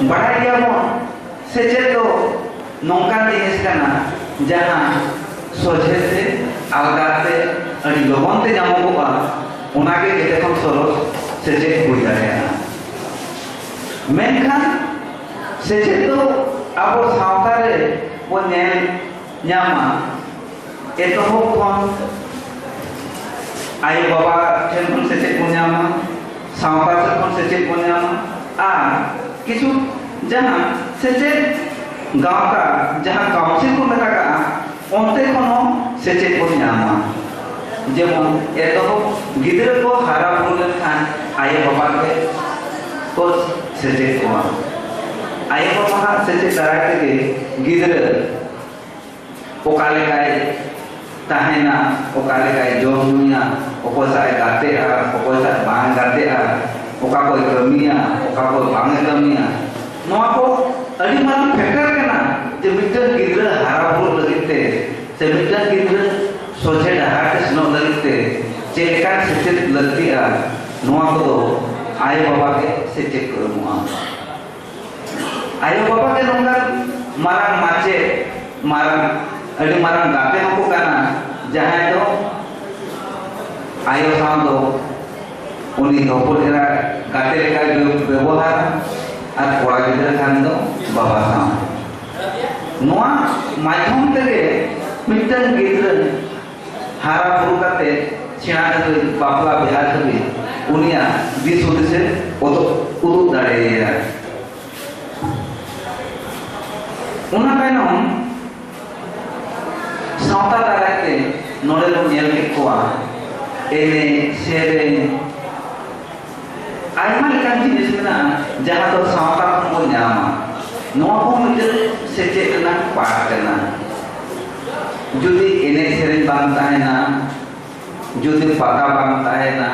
ᱵᱟᱲᱟᱭ ᱜᱮᱭᱟᱵᱚᱱ, ᱥᱮᱪᱮᱫ ᱫᱚ ᱱᱚᱝᱠᱟᱱ ᱡᱤᱱᱤᱥ ᱠᱟᱱᱟ, ᱡᱟᱦᱟᱸ ᱥᱚᱡᱷᱮ ᱛᱮ, ᱟᱞᱜᱟ ᱛᱮ, ᱟᱹᱰᱤ ᱞᱚᱜᱚᱱ ᱛᱮ ᱧᱟᱢᱚᱜᱚᱜᱼᱟ᱾ ᱚᱱᱟᱜᱮ ᱡᱚᱛᱚ ᱠᱷᱚᱱ ᱥᱚᱨᱚᱥ ᱥᱮᱪᱮᱫ ᱦᱩᱭ ᱫᱟᱲᱮᱭᱟᱜᱼᱟ᱾ ᱢᱮᱱᱠᱷᱟᱱ ᱥᱮᱪᱮᱫ ᱫᱚ ᱟᱵᱚ ᱥᱟᱶᱛᱟ ᱨᱮ ᱵᱚᱱ ᱧᱮᱞ ᱧᱟᱢᱟ, ᱮᱛᱚᱦᱚᱵ ᱠᱷᱚᱱ ᱟᱭᱳᱼᱵᱟᱵᱟ ᱴᱷᱮᱱ ᱠᱷᱚᱱ ᱥᱮᱪᱮᱫ ᱵᱚᱱ ᱧᱟᱢᱟ, ᱥᱟᱶᱛᱟ ᱥᱮᱫ ᱠᱷᱚᱱ ᱥᱮᱪᱮᱫ ᱵᱚᱱ ᱧᱟᱢᱟ, ᱟᱨ ᱠᱤᱪᱷᱩ ᱡᱟᱦᱟᱸ ᱥᱮᱪᱮᱫ ᱜᱟᱶᱛᱟ, ᱡᱟᱦᱟᱸ ᱠᱟᱣᱩᱱᱥᱤᱞ ᱠᱚ ᱢᱮᱛᱟ ᱠᱟᱜᱼᱟ, ᱚᱱᱛᱮ ᱠᱷᱚᱱ ᱦᱚᱸ ᱥᱮᱪᱮᱫ ᱵᱚᱱ ᱧᱟᱢᱟ᱾ ᱡᱮᱢᱚᱱ ᱮᱛᱚᱦᱚᱵ ᱜᱤᱫᱽᱨᱟᱹ ᱠᱚ ᱦᱟᱨᱟ ᱵᱩᱨᱩ ᱞᱮᱱᱠᱷᱟᱱ ᱟᱭᱳᱼᱵᱟᱵᱟ ᱜᱮ ᱠᱚ ᱥᱮᱪᱮᱫ ᱠᱚᱣᱟ᱾ ᱟᱭᱳᱼᱵᱟᱵᱟ ᱦᱟᱜ ᱥᱮᱪᱮᱫ ᱫᱟᱨᱟᱭ ᱛᱮᱜᱮ ᱜᱤᱫᱽᱨᱟᱹ ᱚᱠᱟ ᱞᱮᱠᱟᱭ ᱛᱟᱦᱮᱱᱟ, ᱚᱠᱟ ᱞᱮᱠᱟᱭ ᱡᱚᱢ ᱧᱩᱭᱟ, ᱚᱠᱚᱭ ᱥᱟᱶ ᱮ ᱜᱟᱛᱮᱜᱼᱟ, ᱚᱠᱚᱭ ᱥᱟᱶ ᱵᱟᱝ ᱜᱟᱛᱮᱜᱼᱟ, ᱚᱠᱟ ᱠᱚᱭ ᱠᱟᱹᱢᱤᱭᱟ, ᱚᱠᱟ ᱠᱚ ᱵᱟᱝ ᱮ ᱠᱟᱹᱢᱤᱭᱟ, ᱱᱚᱣᱟ ᱠᱚ ᱟᱹᱰᱤ ᱢᱟᱨᱟᱝ ᱯᱷᱮᱠᱴᱟᱨ ᱠᱟᱱᱟ᱾ ᱡᱮ ᱢᱤᱫᱴᱟᱝ ᱜᱤᱫᱽᱨᱟᱹ ᱦᱟᱨᱟ ᱵᱩᱨᱩᱜ ᱞᱟᱹᱜᱤᱫ ᱛᱮ ᱥᱮ ᱢᱤᱫᱴᱟᱝ ᱜᱤᱫᱽᱨᱟᱹ ᱥᱚᱡᱷᱮ ᱰᱟᱦᱟᱨ ᱛᱮ ᱥᱮᱱᱚᱜ ᱞᱟᱹᱜᱤᱫ ᱛᱮ ᱪᱮᱫ ᱞᱮᱠᱟᱱ ᱥᱮᱪᱮᱫ ᱞᱟᱹᱠᱛᱤᱜᱼᱟ, ᱱᱚᱣᱟ ᱠᱚᱫᱚ ᱟᱭᱳᱼᱵᱟᱵᱟ ᱜᱮ ᱥᱮᱪᱮᱫ ᱠᱚ ᱮᱢᱚᱜᱼᱟ᱾ ᱟᱭᱳᱼᱵᱟᱵᱟ ᱜᱮ ᱱᱚᱝᱠᱟᱱ ᱢᱟᱨᱟᱝ ᱢᱟᱪᱮᱫ, ᱢᱟᱨᱟᱝ, ᱟᱹᱰᱤ ᱢᱟᱨᱟᱝ ᱜᱟᱛᱮ ᱦᱚᱸᱠᱚ ᱠᱟᱱᱟ, ᱡᱟᱦᱟᱸᱭ ᱫᱚ ᱟᱭᱳ ᱥᱟᱶ ᱫᱚ ᱩᱱᱤ ᱦᱚᱯᱚᱱ ᱮᱨᱟ ᱜᱟᱛᱮ ᱞᱮᱠᱟᱭ ᱵᱮ-, ᱵᱮᱵᱚᱦᱟᱨᱟ, ᱟᱨ ᱠᱚᱲᱟ ᱜᱤᱫᱽᱨᱟᱹ ᱠᱷᱟᱱ ᱫᱚ ᱵᱟᱵᱟ ᱥᱟᱶ᱾ ᱱᱚᱣᱟ ᱢᱟᱫᱽᱫᱷᱚᱢ ᱛᱮᱜᱮ ᱢᱤᱫᱴᱟᱝ ᱜᱤᱫᱽᱨᱟᱹ ᱦᱟᱨᱟ ᱵᱩᱨᱩ ᱠᱟᱛᱮ ᱥᱮᱬᱟ ᱫᱷᱟᱹᱵᱤᱡ, ᱵᱟᱯᱞᱟ ᱵᱤᱦᱟ ᱫᱷᱟᱹᱵᱤᱡ ᱩᱱᱤᱭᱟᱜ ᱫᱤᱥ ᱦᱩᱫᱤᱥᱮ ᱩᱫᱩᱜ, ᱩᱫᱩᱜ ᱫᱟᱲᱮᱭᱟᱭᱟ᱾ ᱚᱱᱟ ᱛᱟᱭᱱᱚᱢ ᱥᱟᱶᱛᱟ ᱫᱟᱨᱟᱭ ᱛᱮ ᱱᱚᱰᱮ ᱵᱚᱱ ᱧᱮᱞ ᱠᱮᱫ ᱠᱚᱣᱟ, ᱮᱱᱮᱡ ᱥᱮᱨᱮᱧ, ᱟᱭᱢᱟ ᱞᱮᱠᱟᱱ ᱡᱤᱱᱤᱥ ᱢᱮᱱᱟᱜᱼᱟ, ᱡᱟᱦᱟᱸ ᱫᱚ ᱥᱟᱶᱛᱟ ᱠᱷᱚᱱ ᱵᱚᱱ ᱧᱟᱢᱟ᱾ ᱱᱚᱣᱟ ᱠᱚ ᱢᱤᱫᱴᱮᱱ ᱥᱮᱪᱮᱫ ᱨᱮᱱᱟᱜ ᱯᱟᱴ ᱠᱟᱱᱟ᱾ ᱡᱩᱫᱤ ᱮᱱᱮᱡ ᱥᱮᱨᱮᱧ ᱵᱟᱝ ᱛᱟᱦᱮᱱᱟ, ᱡᱩᱫᱤ ᱯᱟᱛᱟ ᱵᱟᱝ ᱛᱟᱦᱮᱱᱟ,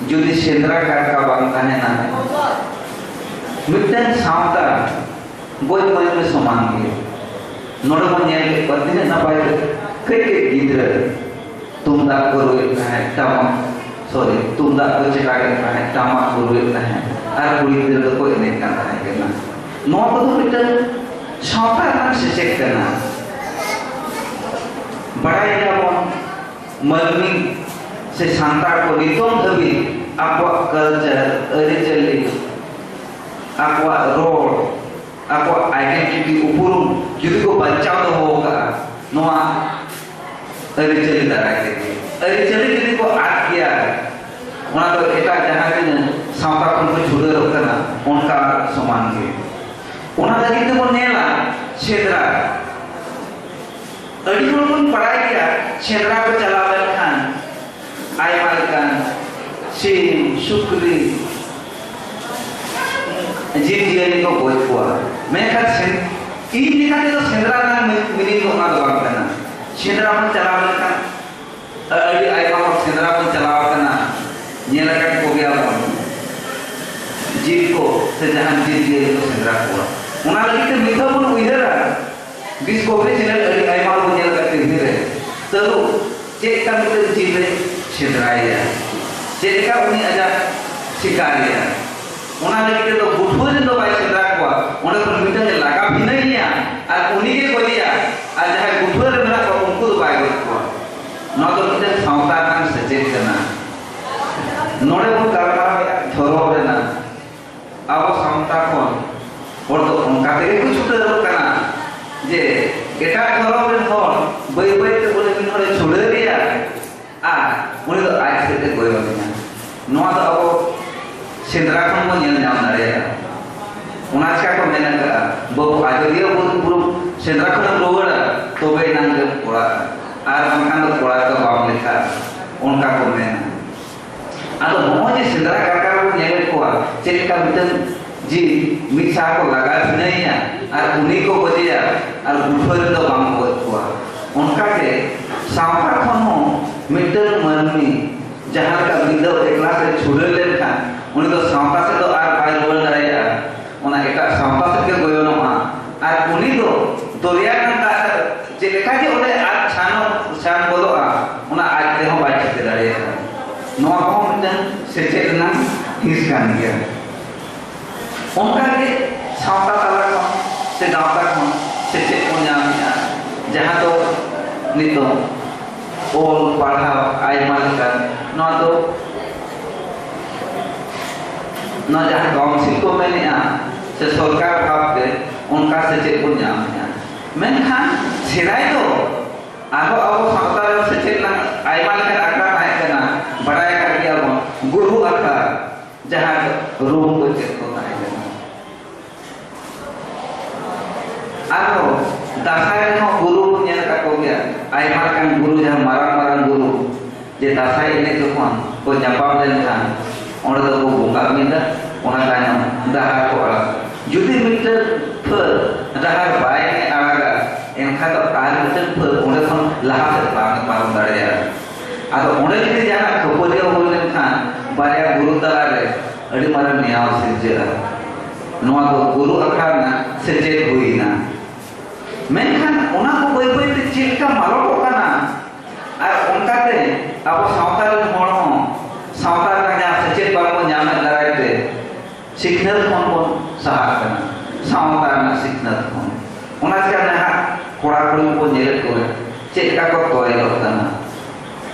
ᱡᱩᱫᱤ ᱥᱮᱸᱫᱽᱨᱟ ᱠᱟᱨᱠᱟ ᱵᱟᱝ ᱛᱟᱦᱮᱱᱟ, ᱢᱤᱫᱴᱮᱱ ᱥᱟᱶᱛᱟ ᱜᱚᱡ ᱢᱟᱹᱱᱢᱤ ᱥᱚᱢᱟᱱ ᱜᱮ᱾ ᱱᱚᱰᱮ ᱵᱚᱱ ᱧᱮᱞ ᱠᱮᱫ ᱠᱚᱣᱟ, ᱛᱤᱱᱟᱹᱜ ᱱᱟᱯᱟᱭ ᱠᱟᱹᱡ ᱠᱟᱹᱡ ᱜᱤᱫᱽᱨᱟᱹ ᱛᱩᱢᱫᱟᱜ ᱠᱚ ᱨᱩᱭᱮᱫ ᱛᱟᱦᱮᱸᱫ, ᱴᱟᱢᱟᱠ, ᱥᱚᱨᱤ, ᱛᱩᱢᱫᱟᱜ ᱠᱚ ᱪᱮᱠᱟᱜᱮᱫ ᱛᱟᱦᱮᱸᱫ, ᱴᱟᱢᱟᱠ ᱠᱚ ᱨᱩᱭᱮᱫ ᱛᱟᱦᱮᱸᱫ, ᱟᱨ ᱠᱩᱲᱤ ᱜᱤᱫᱽᱨᱟᱹ ᱫᱚᱠᱚ ᱮᱱᱮᱡ ᱠᱟᱱ ᱛᱟᱦᱮᱸ ᱠᱟᱱᱟ᱾ ᱱᱚᱣᱟ ᱠᱚᱫᱚ ᱢᱤᱫᱴᱟᱝ ᱥᱟᱶᱛᱟ ᱨᱮᱱᱟᱜ ᱥᱮᱪᱮᱫ ᱠᱟᱱᱟ᱾ ᱵᱟᱲᱟᱭ ᱜᱮᱭᱟᱵᱚᱱ, ᱢᱟᱹᱱᱢᱤ ᱥᱮ ᱥᱟᱱᱛᱟᱲ ᱠᱚ ᱱᱤᱛᱚᱝ ᱫᱷᱟᱹᱵᱤᱡ ᱟᱠᱚᱣᱟᱜ ᱠᱟᱞᱪᱟᱨ, ᱟᱹᱨᱤᱪᱟᱹᱞᱤ, ᱟᱠᱚᱣᱟᱜ ᱨᱚᱲ, ᱟᱠᱚᱣᱟᱜ ᱟᱭᱰᱮᱱᱴᱤᱴᱤ, ᱩᱯᱨᱩᱢ ᱡᱩᱫᱤ ᱠᱚ ᱵᱟᱧᱪᱟᱣ ᱫᱚᱦᱚ ᱟᱠᱟᱫᱼᱟ, ᱱᱚᱣᱟ ᱟᱹᱨᱤᱪᱟᱹᱞᱤ ᱫᱟᱨᱟᱭ ᱛᱮᱜᱮ᱾ ᱟᱹᱨᱤᱪᱟᱹᱞᱤ ᱡᱩᱫᱤ ᱠᱚ ᱟᱫ ᱜᱮᱭᱟ, ᱚᱱᱟ ᱫᱚ ᱮᱴᱟᱜ ᱡᱟᱦᱟᱸ ᱛᱤᱱᱟᱹᱜ ᱥᱟᱶᱛᱟ ᱠᱷᱚᱱ ᱠᱚ ᱪᱷᱩᱰᱟᱹᱨᱚᱜ ᱠᱟᱱᱟ, ᱚᱱᱠᱟ ᱥᱚᱢᱟᱱ ᱜᱮ᱾ ᱚᱱᱟ ᱞᱟᱹᱜᱤᱫ ᱛᱮᱵᱚᱱ ᱧᱮᱞᱟ ᱥᱮᱸᱫᱽᱨᱟ᱾ ᱟᱹᱰᱤ ᱦᱚᱲ ᱵᱚᱱ ᱵᱟᱲᱟᱭ ᱜᱮᱭᱟ, ᱥᱮᱸᱫᱽᱨᱟ ᱠᱚ ᱪᱟᱞᱟᱣ ᱞᱮᱱᱠᱷᱟᱱ ᱟᱭᱢᱟ ᱞᱮᱠᱟᱱ ᱥᱤᱢ, ᱥᱩᱠᱨᱤ, ᱡᱤᱵᱽ ᱡᱤᱭᱟᱹᱞᱤ ᱠᱚ ᱜᱚᱡ ᱠᱚᱣᱟ᱾ ᱢᱮᱱᱠᱷᱟᱱ ᱥᱮᱸ-, ᱤᱧ ᱞᱮᱠᱟ ᱛᱮᱫᱚ ᱥᱮᱸᱫᱽᱨᱟ ᱨᱮᱱᱟᱜ ᱢᱤ-, ᱢᱤᱱᱤᱝ ᱫᱚ ᱚᱱᱟ ᱫᱚ ᱵᱟᱝ ᱠᱟᱱᱟ᱾ ᱥᱮᱸᱫᱽᱨᱟ ᱵᱚᱱ ᱪᱟᱞᱟᱣ ᱞᱮᱱᱠᱷᱟᱱ ᱟᱹᱰᱤ ᱟᱭᱢᱟ ᱦᱚᱲ ᱥᱮᱸᱫᱽᱨᱟ ᱵᱚᱱ ᱪᱟᱞᱟᱣ ᱟᱠᱟᱱᱟ, ᱧᱮᱞ ᱟᱠᱟᱫ ᱠᱚᱜᱮᱭᱟ ᱵᱚᱱ, ᱡᱤᱞ ᱠᱚ ᱥᱮ ᱡᱟᱦᱟᱱ ᱡᱤᱵᱽ ᱡᱤᱭᱟᱹᱞᱤ ᱠᱚ ᱥᱮᱸᱫᱽᱨᱟ ᱠᱚᱣᱟ᱾ ᱚᱱᱟ ᱞᱟᱹᱜᱤᱫ ᱛᱮ ᱢᱤᱫ ᱫᱷᱟᱣ ᱵᱚᱱ ᱩᱭᱦᱟᱹᱨᱟ, ᱰᱤᱥᱠᱚᱵᱷᱟᱨᱤ ᱪᱮᱱᱮᱞ ᱟᱹᱰᱤ ᱟᱭᱢᱟ ᱦᱚᱲ ᱵᱚᱱ ᱧᱮᱞ ᱟᱠᱟᱫ ᱴᱤᱵᱷᱤ ᱨᱮ, ᱛᱟᱹᱨᱩᱵ ᱪᱮᱫ ᱞᱮᱠᱟ ᱢᱤᱫᱴᱮᱱ ᱡᱤᱞ ᱮ ᱥᱮᱸᱫᱽᱨᱟᱭᱮᱭᱟ, ᱪᱮᱫ ᱞᱮᱠᱟ ᱩᱱᱤ ᱟᱡᱟᱜ ᱥᱤᱠᱟᱨᱮᱭᱟ᱾ ᱚᱱᱟ ᱞᱟᱹᱜᱤᱫ ᱛᱮᱫᱚ ᱜᱩᱴᱷᱩᱣᱟᱹ ᱨᱮᱱ ᱫᱚ ᱵᱟᱭ ᱥᱮᱸᱫᱽᱨᱟ ᱠᱚᱣᱟ, ᱚᱸᱰᱮ ᱠᱷᱚᱱ ᱢᱤᱫᱴᱟᱝ ᱮ ᱞᱟᱜᱟ ᱵᱷᱤᱱᱟᱹᱭᱮᱭᱟ ᱟᱨ ᱩᱱᱤᱜᱮ ᱜᱚᱡᱮᱭᱟ, ᱟᱨ ᱡᱟᱦᱟᱸᱭ ᱜᱩᱴᱷᱩᱣᱟᱹ ᱨᱮ ᱢᱮᱱᱟᱜ ᱠᱚᱣᱟ ᱩᱱᱠᱩ ᱫᱚ ᱵᱟᱭ ᱜᱚᱡ ᱠᱚᱣᱟ᱾ ᱱᱚᱣᱟ ᱫᱚ ᱢᱤᱫᱴᱟᱝ ᱥᱟᱶᱛᱟ ᱨᱮᱱᱟᱜ ᱥᱮᱪᱮᱫ ᱠᱟᱱᱟ᱾ ᱱᱚᱰᱮ ᱵᱚᱱ ᱜᱟᱞᱢᱟᱨᱟᱣᱮᱫᱼᱟ ᱫᱷᱚᱨᱚᱢ ᱨᱮᱱᱟᱜ᱾ ᱟᱵᱚ ᱥᱟᱶᱛᱟ ᱠᱷᱚᱱ ᱦᱚᱲ ᱫᱚ ᱚᱱᱠᱟ ᱛᱮᱜᱮ ᱠᱚ ᱪᱷᱩᱴᱟᱹᱨᱚᱜ ᱠᱟᱱᱟ ᱡᱮ ᱮᱴᱟᱜ ᱫᱷᱚᱨᱚᱢ ᱨᱮᱱ ᱦᱚᱲ ᱵᱟᱹᱭ ᱵᱟᱹᱭ ᱛᱮ ᱩᱱᱤ ᱢᱤᱫ ᱦᱚᱲᱮ ᱪᱷᱩᱰᱟᱹᱨᱮᱭᱟ ᱟᱨ ᱩᱱᱤ ᱫᱚ ᱟᱡ ᱥᱮᱫ ᱮ ᱠᱚᱭᱚᱜ ᱮᱭᱟ᱾ ᱱᱚᱣᱟ ᱫᱚ ᱟᱵᱚ ᱥᱮᱸᱫᱽᱨᱟ ᱠᱷᱚᱱ ᱵᱚᱱ ᱧᱮᱞ ᱧᱟᱢ ᱫᱟᱲᱮᱭᱟᱜᱼᱟ᱾ ᱚᱱᱟ ᱪᱤᱠᱟ ᱠᱚ ᱢᱮᱱ ᱟᱠᱟᱫᱼᱟ, "ᱵᱟᱹᱵᱩ ᱟᱡᱚᱫᱤᱭᱟᱹ ᱵᱩᱨᱩ, ᱵᱩᱨᱩ ᱥᱮᱸᱫᱽᱨᱟ ᱠᱷᱚᱱᱮᱢ ᱨᱩᱣᱟᱹᱲᱟ, ᱛᱚᱵᱮ ᱮᱱᱟᱝ ᱜᱮᱢ ᱠᱚᱲᱟᱜᱼᱟ, ᱟᱨ ᱵᱟᱝᱠᱷᱟᱱ ᱫᱚ ᱠᱚᱲᱟ ᱫᱚ ᱵᱟᱢ ᱞᱮᱠᱷᱟᱜᱼᱟ᱾" ᱚᱱᱠᱟ ᱠᱚ ᱢᱮᱱᱟ᱾ ᱟᱫᱚ ᱱᱚᱜᱼᱚᱭ ᱡᱮ ᱥᱮᱸᱫᱽᱨᱟ ᱠᱟᱨᱠᱟ ᱨᱮᱵᱚᱱ ᱧᱮᱞᱮᱫ ᱠᱚᱣᱟ, ᱪᱮᱫ ᱞᱮᱠᱟ ᱢᱤᱫᱴᱟᱝ ᱡᱤᱣᱤ ᱢᱤᱫ ᱥᱟᱶ ᱠᱚ ᱞᱟᱜᱟ ᱵᱷᱤᱱᱟᱹᱭᱮᱭᱟ ᱟᱨ ᱩᱱᱤ ᱠᱚ ᱜᱚᱡᱮᱭᱟ ᱟᱨ ᱜᱩᱴᱷᱟᱹ ᱨᱮᱫᱚ ᱵᱟᱝ ᱠᱚ ᱜᱚᱡ ᱠᱚᱣᱟ᱾ ᱚᱱᱠᱟᱜᱮ ᱥᱟᱶᱛᱟ ᱠᱷᱚᱱ ᱦᱚᱸ ᱢᱤᱫᱴᱟᱝ ᱢᱟᱹᱱᱢᱤ ᱡᱟᱦᱟᱸ ᱞᱮᱠᱟ ᱢᱤᱫ ᱫᱷᱟᱣ ᱮᱠᱞᱟ ᱛᱮ ᱪᱷᱩᱰᱟᱹᱨ ᱞᱮᱱᱠᱷᱟᱱ, ᱩᱱᱤ ᱫᱚ ᱥᱟᱶᱛᱟ ᱥᱮᱫ ᱫᱚ ᱟᱨ ᱵᱟᱭ ᱨᱩᱣᱟᱹᱲ ᱫᱟᱲᱮᱭᱟᱜᱼᱟ, ᱚᱱᱟ ᱮᱴᱟᱜ ᱥᱟᱶᱛᱟ ᱥᱮᱫ ᱜᱮ ᱜᱚᱭᱚᱱᱚᱜᱼᱟ᱾ ᱟᱨ ᱩᱱᱤ ᱫᱚ ᱫᱚᱨᱭᱟ ᱨᱮᱱᱟᱜ ᱫᱟᱜ ᱨᱮ ᱪᱮᱫ ᱞᱮᱠᱟ ᱡᱮ ᱚᱸᱰᱮ ᱟᱡ ᱪᱷᱟᱱ, ᱪᱷᱟᱱ ᱜᱚᱫᱚᱜᱼᱟ, ᱚᱱᱟ ᱟᱡ ᱛᱮᱦᱚᱸ ᱵᱟᱭ ᱴᱷᱤᱠᱟᱹ ᱫᱟᱲᱮᱭᱟᱜᱼᱟ᱾ ᱱᱚᱣᱟ ᱠᱚᱦᱚᱸ ᱢᱤᱫᱴᱟᱝ ᱥᱮᱪᱮᱫ ᱨᱮᱱᱟᱜ ᱦᱤᱸᱥ ᱠᱟᱱ ᱜᱮᱭᱟ᱾ ᱚᱱᱠᱟᱜᱮ ᱥᱟᱶᱛᱟ ᱛᱟᱞᱟ ᱠᱷᱚᱱ ᱥᱮ ᱜᱟᱶᱛᱟ ᱠᱷᱚᱱ ᱥᱮᱪᱮᱫ ᱵᱚᱱ ᱧᱟᱢᱮᱫᱼᱟ, ᱡᱟᱦᱟᱸ ᱫᱚ ᱱᱤᱛᱚᱜ ᱚᱞ ᱯᱟᱲᱦᱟᱣ ᱟᱭᱢᱟ ᱞᱮᱠᱟᱱ, ᱱᱚᱣᱟ ᱫᱚ ᱱᱚᱣᱟ ᱡᱟᱦᱟᱸ ᱠᱟᱣᱩᱱᱥᱤᱞ ᱠᱚ ᱢᱮᱱᱮᱫᱼᱟ ᱥᱮ ᱥᱚᱨᱠᱟᱨ ᱵᱷᱟᱵᱽᱛᱮ, ᱚᱱᱠᱟ ᱥᱮᱪᱮᱫ ᱵᱚᱱ ᱧᱟᱢᱮᱫᱼᱟ᱾ ᱢᱮᱱᱠᱷᱟᱱ ᱥᱮᱫᱟᱭ ᱫᱚ ᱟᱨᱦᱚᱸ ᱟᱵᱚ ᱥᱟᱶᱛᱟ ᱨᱮ ᱥᱮᱪᱮᱫ ᱨᱮᱱᱟᱜ ᱟᱭᱢᱟ ᱞᱮᱠᱟᱱ ᱟᱠᱷᱲᱟ ᱛᱟᱦᱮᱸ ᱠᱟᱱᱟ, ᱵᱟᱲᱟᱭ ᱟᱠᱟᱫ ᱜᱮᱭᱟ ᱵᱚᱱ, ᱜᱩᱨᱩ ᱟᱠᱷᱲᱟ, ᱡᱟᱦᱟᱸ ᱫᱚ ᱨᱩᱢ ᱠᱚ ᱪᱮᱫ ᱠᱚ ᱛᱟᱦᱮᱸ ᱠᱟᱱᱟ᱾ ᱟᱨᱦᱚᱸ ᱫᱟᱸᱥᱟᱭ ᱨᱮᱦᱚᱸ ᱜᱩᱨᱩ ᱵᱚᱱ ᱧᱮᱞ ᱟᱠᱟᱫ ᱠᱚᱜᱮᱭᱟ, ᱟᱭᱢᱟ ᱞᱮᱠᱟᱱ ᱜᱩᱨᱩ, ᱡᱟᱦᱟᱸ ᱢᱟᱨᱟᱝ ᱢᱟᱨᱟᱝ ᱜᱩᱨᱩ, ᱡᱮ ᱫᱟᱸᱥᱟᱭ ᱮᱱᱮᱡ ᱡᱚᱠᱷᱚᱱ ᱠᱚ ᱧᱟᱯᱟᱢ ᱞᱮᱱᱠᱷᱟᱱ ᱚᱸᱰᱮ ᱫᱚᱠᱚ ᱵᱚᱸᱜᱟ ᱢᱤᱫᱟ, ᱚᱱᱟ ᱛᱟᱭᱱᱚᱢ ᱰᱟᱦᱟᱨ ᱠᱚ ᱟᱲᱟᱜᱟ᱾ ᱡᱩᱫᱤ ᱢᱤᱫᱴᱟᱝ ᱯᱷᱟᱹᱫ ᱰᱟᱦᱟᱨ ᱵᱟᱭ ᱟᱲᱟᱜᱟ, ᱮᱱᱠᱷᱟᱱ ᱫᱚ ᱟᱨ ᱢᱤᱫᱴᱟᱝ ᱯᱷᱟᱹᱫ ᱚᱸᱰᱮ ᱠᱷᱚᱱ ᱞᱟᱦᱟ ᱥᱮᱫ ᱵᱟᱝ ᱮ ᱯᱟᱨᱚᱢ ᱫᱟᱲᱮᱭᱟᱜᱼᱟ᱾ ᱟᱫᱚ ᱚᱸᱰᱮ ᱡᱩᱫᱤ ᱡᱟᱦᱟᱱᱟᱜ ᱠᱷᱟᱹᱯᱟᱹᱨᱤᱭᱟᱹ ᱦᱩᱭ ᱞᱮᱱᱠᱷᱟᱱ ᱵᱟᱨᱭᱟ ᱜᱩᱨᱩ ᱛᱟᱞᱟᱨᱮ ᱟᱹᱰᱤ ᱢᱟᱨᱟᱝ ᱱᱮᱭᱟᱣ ᱥᱤᱨᱡᱟᱹᱜᱼᱟ᱾ ᱱᱚᱣᱟ ᱫᱚ ᱜᱩᱨᱩ ᱟᱠᱷᱲᱟ ᱨᱮᱱᱟᱜ ᱥᱮᱪᱮᱫ ᱦᱩᱭ ᱮᱱᱟ᱾ ᱢᱮᱱᱠᱷᱟᱱ ᱚᱱᱟ ᱠᱚ ᱵᱟᱹᱭ ᱵᱟᱹᱭ ᱛᱮ ᱪᱮᱫ ᱞᱮᱠᱟ ᱢᱟᱞᱚᱴᱚᱜ ᱠᱟᱱᱟ, ᱟᱨ ᱚᱱᱠᱟᱛᱮ ᱟᱵᱚ ᱥᱟᱶᱛᱟ ᱨᱮᱱ ᱦᱚᱲ ᱦᱚᱸ ᱥᱟᱶᱛᱟ ᱨᱮᱱᱟᱜ ᱡᱟᱦᱟᱸ ᱥᱮᱪᱮᱫ ᱵᱟᱝᱵᱚᱱ ᱧᱟᱢᱮᱫ ᱫᱟᱨᱟᱭ ᱛᱮ ᱥᱤᱠᱷᱱᱟᱹᱛ ᱠᱷᱚᱱ ᱵᱚᱱ ᱥᱟᱦᱟᱜ ᱠᱟᱱᱟ, ᱥᱟᱶᱛᱟ ᱨᱮᱱᱟᱜ ᱥᱤᱠᱷᱱᱟᱹᱛ ᱠᱷᱚᱱ᱾ ᱚᱱᱟ ᱪᱤᱠᱟᱹ ᱱᱟᱦᱟᱜ ᱠᱚᱲᱟ ᱠᱩᱲᱤ ᱠᱚ ᱧᱮᱞᱮᱫ ᱠᱚᱣᱟ ᱪᱮᱫ ᱞᱮᱠᱟ ᱠᱚ ᱛᱚᱭᱞᱚᱜ ᱠᱟᱱᱟ᱾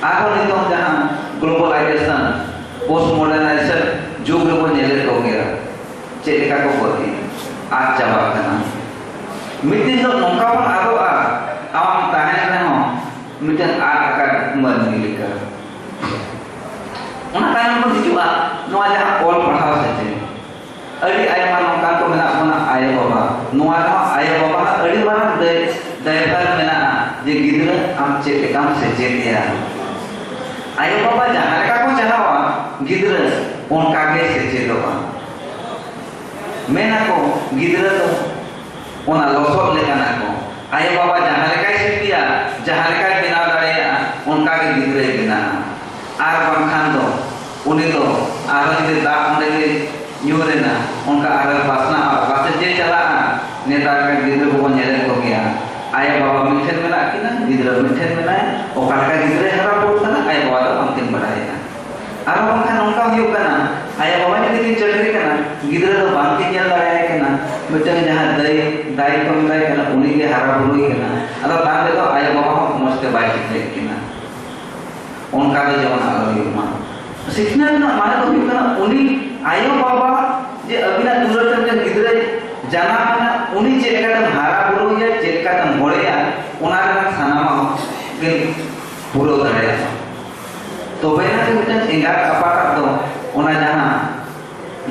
ᱟᱨᱦᱚᱸ ᱱᱤᱛᱚᱝ ᱡᱟᱦᱟᱸ globalization, post modernization ᱡᱩᱜᱽ ᱨᱮᱵᱚᱱ ᱧᱮᱞᱮᱫ ᱠᱚᱜᱮᱭᱟ, ᱪᱮᱫ ᱞᱮᱠᱟ ᱠᱚ ᱵᱟᱹᱲᱛᱤ ᱟᱫ ᱪᱟᱵᱟᱜ ᱠᱟᱱᱟ᱾ ᱢᱤᱫ ᱫᱤᱱ ᱫᱚ ᱱᱚᱝᱠᱟ ᱵᱚᱱ ᱟᱫᱚᱜᱼᱟ, ᱟᱢ ᱛᱟᱦᱮᱱ ᱨᱮᱦᱚᱸ ᱢᱤᱫᱴᱮᱱ ᱟᱫ ᱟᱠᱟᱫ ᱢᱟᱹᱱᱢᱤ ᱞᱮᱠᱟ᱾ ᱚᱱᱟ ᱛᱟᱭᱚᱢ ᱵᱚᱱ ᱦᱤᱡᱩᱜᱼᱟ ᱱᱚᱣᱟ ᱡᱟᱦᱟᱸ ᱚᱞ ᱯᱟᱲᱦᱟᱣ ᱥᱮᱪᱮᱫ᱾ ᱟᱹᱰᱤ ᱟᱭᱢᱟ ᱱᱚᱝᱠᱟ ᱠᱚ ᱢᱮᱱᱟᱜ ᱵᱚᱱᱟ ᱟᱭᱳᱼᱵᱟᱵᱟ᱾ ᱱᱚᱣᱟ ᱨᱮᱦᱚᱸ ᱟᱭᱳᱼᱵᱟᱵᱟ ᱟᱹᱰᱤ ᱢᱟᱨᱟᱝ ᱫᱟᱭ-, ᱫᱟᱭᱵᱷᱟᱨ ᱢᱮᱱᱟᱜᱼᱟ ᱡᱮ ᱜᱤᱫᱽᱨᱟᱹ ᱟᱢ ᱪᱮᱫ ᱞᱮᱠᱟᱢ ᱥᱮᱪᱮᱫ ᱮᱭᱟ᱾ ᱟᱭᱳᱼᱵᱟᱵᱟ ᱡᱟᱦᱟᱸ ᱞᱮᱠᱟ ᱠᱚ ᱪᱟᱦᱟᱣᱟ, ᱜᱤᱫᱽᱨᱟᱹ ᱚᱱᱠᱟ ᱜᱮᱭ ᱥᱮᱪᱮᱫᱚᱜᱼᱟ᱾ ᱢᱮᱱᱟᱠᱚ, ᱜᱤᱫᱽᱨᱟᱹ ᱫᱚ ᱚᱱᱟ ᱞᱚᱥᱚᱫ ᱞᱮᱠᱟᱱᱟ ᱠᱚ᱾ ᱟᱭᱳᱼᱵᱟᱵᱟ ᱡᱟᱦᱟᱸ ᱞᱮᱠᱟᱭ ᱥᱤᱯᱤᱭᱟ, ᱡᱟᱦᱟᱸ ᱞᱮᱠᱟᱭ ᱵᱮᱱᱟᱣ ᱫᱟᱲᱮᱭᱟᱜᱼᱟ, ᱚᱱᱠᱟ ᱜᱮ ᱜᱤᱫᱽᱨᱟᱹᱭ ᱵᱮᱱᱟᱜᱼᱟ᱾ ᱟᱨ ᱵᱟᱝᱠᱷᱟᱱ ᱫᱚ ᱩᱱᱤ ᱫᱚ ᱟᱨᱦᱚᱸ ᱡᱩᱫᱤ ᱫᱟᱜ ᱚᱸᱰᱮ ᱜᱮ ᱧᱩᱨ ᱮᱱᱟ, ᱚᱱᱠᱟ ᱟᱨᱦᱚᱸ ᱯᱟᱥᱱᱟᱜᱼᱟ, ᱚᱠᱟ ᱥᱮᱫ ᱡᱮ ᱪᱟᱞᱟᱜᱼᱟ᱾ ᱱᱮᱛᱟᱨ ᱨᱮᱱ ᱜᱤᱫᱽᱨᱟᱹ ᱠᱚᱵᱚᱱ ᱧᱮᱞᱮᱫ ᱠᱚᱜᱮᱭᱟ, ᱟᱭᱳᱼᱵᱟᱵᱟ ᱢᱤᱫ ᱴᱷᱮᱱ ᱢᱮᱱᱟᱜ ᱠᱤᱱᱟ, ᱜᱤᱫᱽᱨᱟᱹ ᱢᱤᱫ ᱴᱷᱮᱱ ᱢᱮᱱᱟᱭᱟ, ᱚᱠᱟ ᱞᱮᱠᱟ ᱜᱤᱫᱽᱨᱟᱹᱭ ᱦᱟᱨᱟ ᱵᱩᱨᱩᱜ ᱠᱟᱱᱟ, ᱟᱭᱳᱼᱵᱟᱵᱟ ᱫᱚ ᱵᱟᱝᱠᱤᱱ ᱵᱟᱲᱟᱭᱮᱫᱼᱟ᱾ ᱟᱨᱦᱚᱸ ᱵᱟᱝᱠᱷᱟᱱ ᱱᱚᱝᱠᱟ ᱦᱩᱭᱩᱜ ᱠᱟᱱᱟ, ᱟᱭᱳᱼᱵᱟᱵᱟ ᱡᱩᱫᱤ ᱠᱤᱱ ᱪᱟᱹᱠᱨᱤ ᱠᱟᱱᱟ, ᱜᱤᱫᱽᱨᱟᱹ ᱫᱚ ᱵᱟᱝᱠᱤᱱ ᱧᱮᱞ ᱫᱟᱲᱮᱭᱟᱭ ᱠᱟᱱᱟ, ᱢᱤᱫᱴᱟᱝ ᱡᱟᱦᱟᱸ ᱫᱟᱹᱭ ᱫᱟᱭᱤᱛᱛᱚ ᱢᱮᱛᱟᱭ ᱠᱟᱱᱟ, ᱩᱱᱤ ᱜᱮ ᱦᱟᱨᱟ ᱵᱩᱨᱩᱭ ᱠᱟᱱᱟ᱾ ᱟᱫᱚ ᱛᱟᱦᱚᱞᱮ ᱫᱚ ᱟᱭᱳᱼᱵᱟᱵᱟ ᱦᱚᱸ ᱢᱚᱡᱽ ᱛᱮ ᱵᱟᱭ ᱴᱷᱤᱠᱟᱹᱭᱮᱫ ᱠᱤᱱᱟ᱾ ᱚᱱᱠᱟ ᱫᱚ ᱡᱮᱢᱚᱱ ᱟᱞᱚ ᱦᱩᱭᱩᱜ ᱢᱟ᱾ ᱥᱤᱠᱷᱱᱟᱹᱛ ᱨᱮᱱᱟᱜ ᱢᱟᱱᱮ ᱫᱚ ᱦᱩᱭᱩᱜ ᱠᱟᱱᱟ, ᱩᱱᱤ ᱟᱭᱳᱼᱵᱟᱵᱟ ᱡᱮ ᱟᱹᱵᱤᱱᱟᱜ ᱫᱩᱞᱟᱹᱲ ᱛᱮ ᱢᱤᱫᱴᱟᱝ ᱜᱤᱫᱽᱨᱟᱹᱭ ᱡᱟᱱᱟᱢ ᱮᱱᱟ, ᱩᱱᱤ ᱪᱮᱫ ᱞᱮᱠᱟᱛᱮᱢ ᱦᱟᱨᱟ ᱵᱩᱨᱩᱭᱮᱭᱟ, ᱪᱮᱫ ᱞᱮᱠᱟᱛᱮᱢ ᱦᱚᱲᱮᱭᱟ, ᱚᱱᱟ ᱨᱮᱱᱟᱜ ᱥᱟᱱᱟᱢᱟᱜ ᱵᱤᱱ ᱯᱩᱨᱟᱹᱣ ᱫᱟᱲᱮᱭᱟᱜᱼᱟ᱾ ᱛᱚᱵᱮ ᱮᱱᱟᱝ ᱜᱮ ᱢᱤᱫᱴᱟᱝ ᱮᱸᱜᱟᱛ ᱟᱯᱟᱛᱟᱜ ᱫᱚ ᱚᱱᱟ ᱡᱟᱦᱟᱸ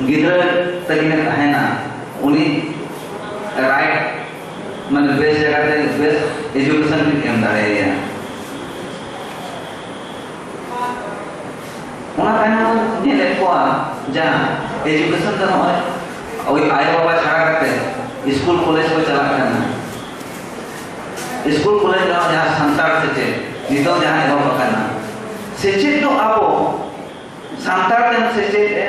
ᱜᱤᱫᱽᱨᱟᱹ ᱛᱟᱹᱠᱤᱱᱮ ᱛᱟᱦᱮᱱᱟ, ᱩᱱᱤ ᱨᱟᱭ ᱢᱟᱱᱮ ᱵᱮᱥ ᱡᱟᱭᱜᱟᱛᱮ ᱵᱮᱥ ᱮᱡᱩᱠᱮᱥᱚᱱ ᱵᱤᱱ ᱮᱢ ᱫᱟᱲᱮᱭᱟᱭᱟ᱾ ᱚᱱᱟ ᱛᱟᱭᱱᱚᱢ ᱧᱮᱞᱮᱫ ᱠᱚᱣᱟ ᱡᱟᱦᱟᱸ ᱮᱡᱩᱠᱮᱥᱚᱱ ᱫᱚ ᱱᱚᱜᱼᱚᱭ ᱳᱭ ᱟᱭᱳᱼᱵᱟᱵᱟ ᱪᱷᱟᱲᱟ ᱠᱟᱛᱮ ᱥᱠᱩᱞ ᱠᱚᱞᱮᱡᱽ ᱠᱚ ᱪᱟᱞᱟᱜ ᱠᱟᱱᱟ᱾ ᱥᱠᱩᱞ ᱠᱚᱞᱮᱡᱽ ᱨᱮᱦᱚᱸ ᱡᱟᱦᱟᱸ ᱥᱟᱱᱛᱟᱲ ᱥᱮᱪᱮᱫ ᱱᱤᱛᱚᱜ ᱡᱟᱦᱟᱸ ᱮᱦᱚᱵ ᱟᱠᱟᱱᱟ, ᱥᱮᱪᱮᱫ ᱫᱚ ᱟᱵᱚ ᱥᱟᱱᱛᱟᱲ ᱛᱮᱢ ᱥᱮᱪᱮᱫ ᱮ,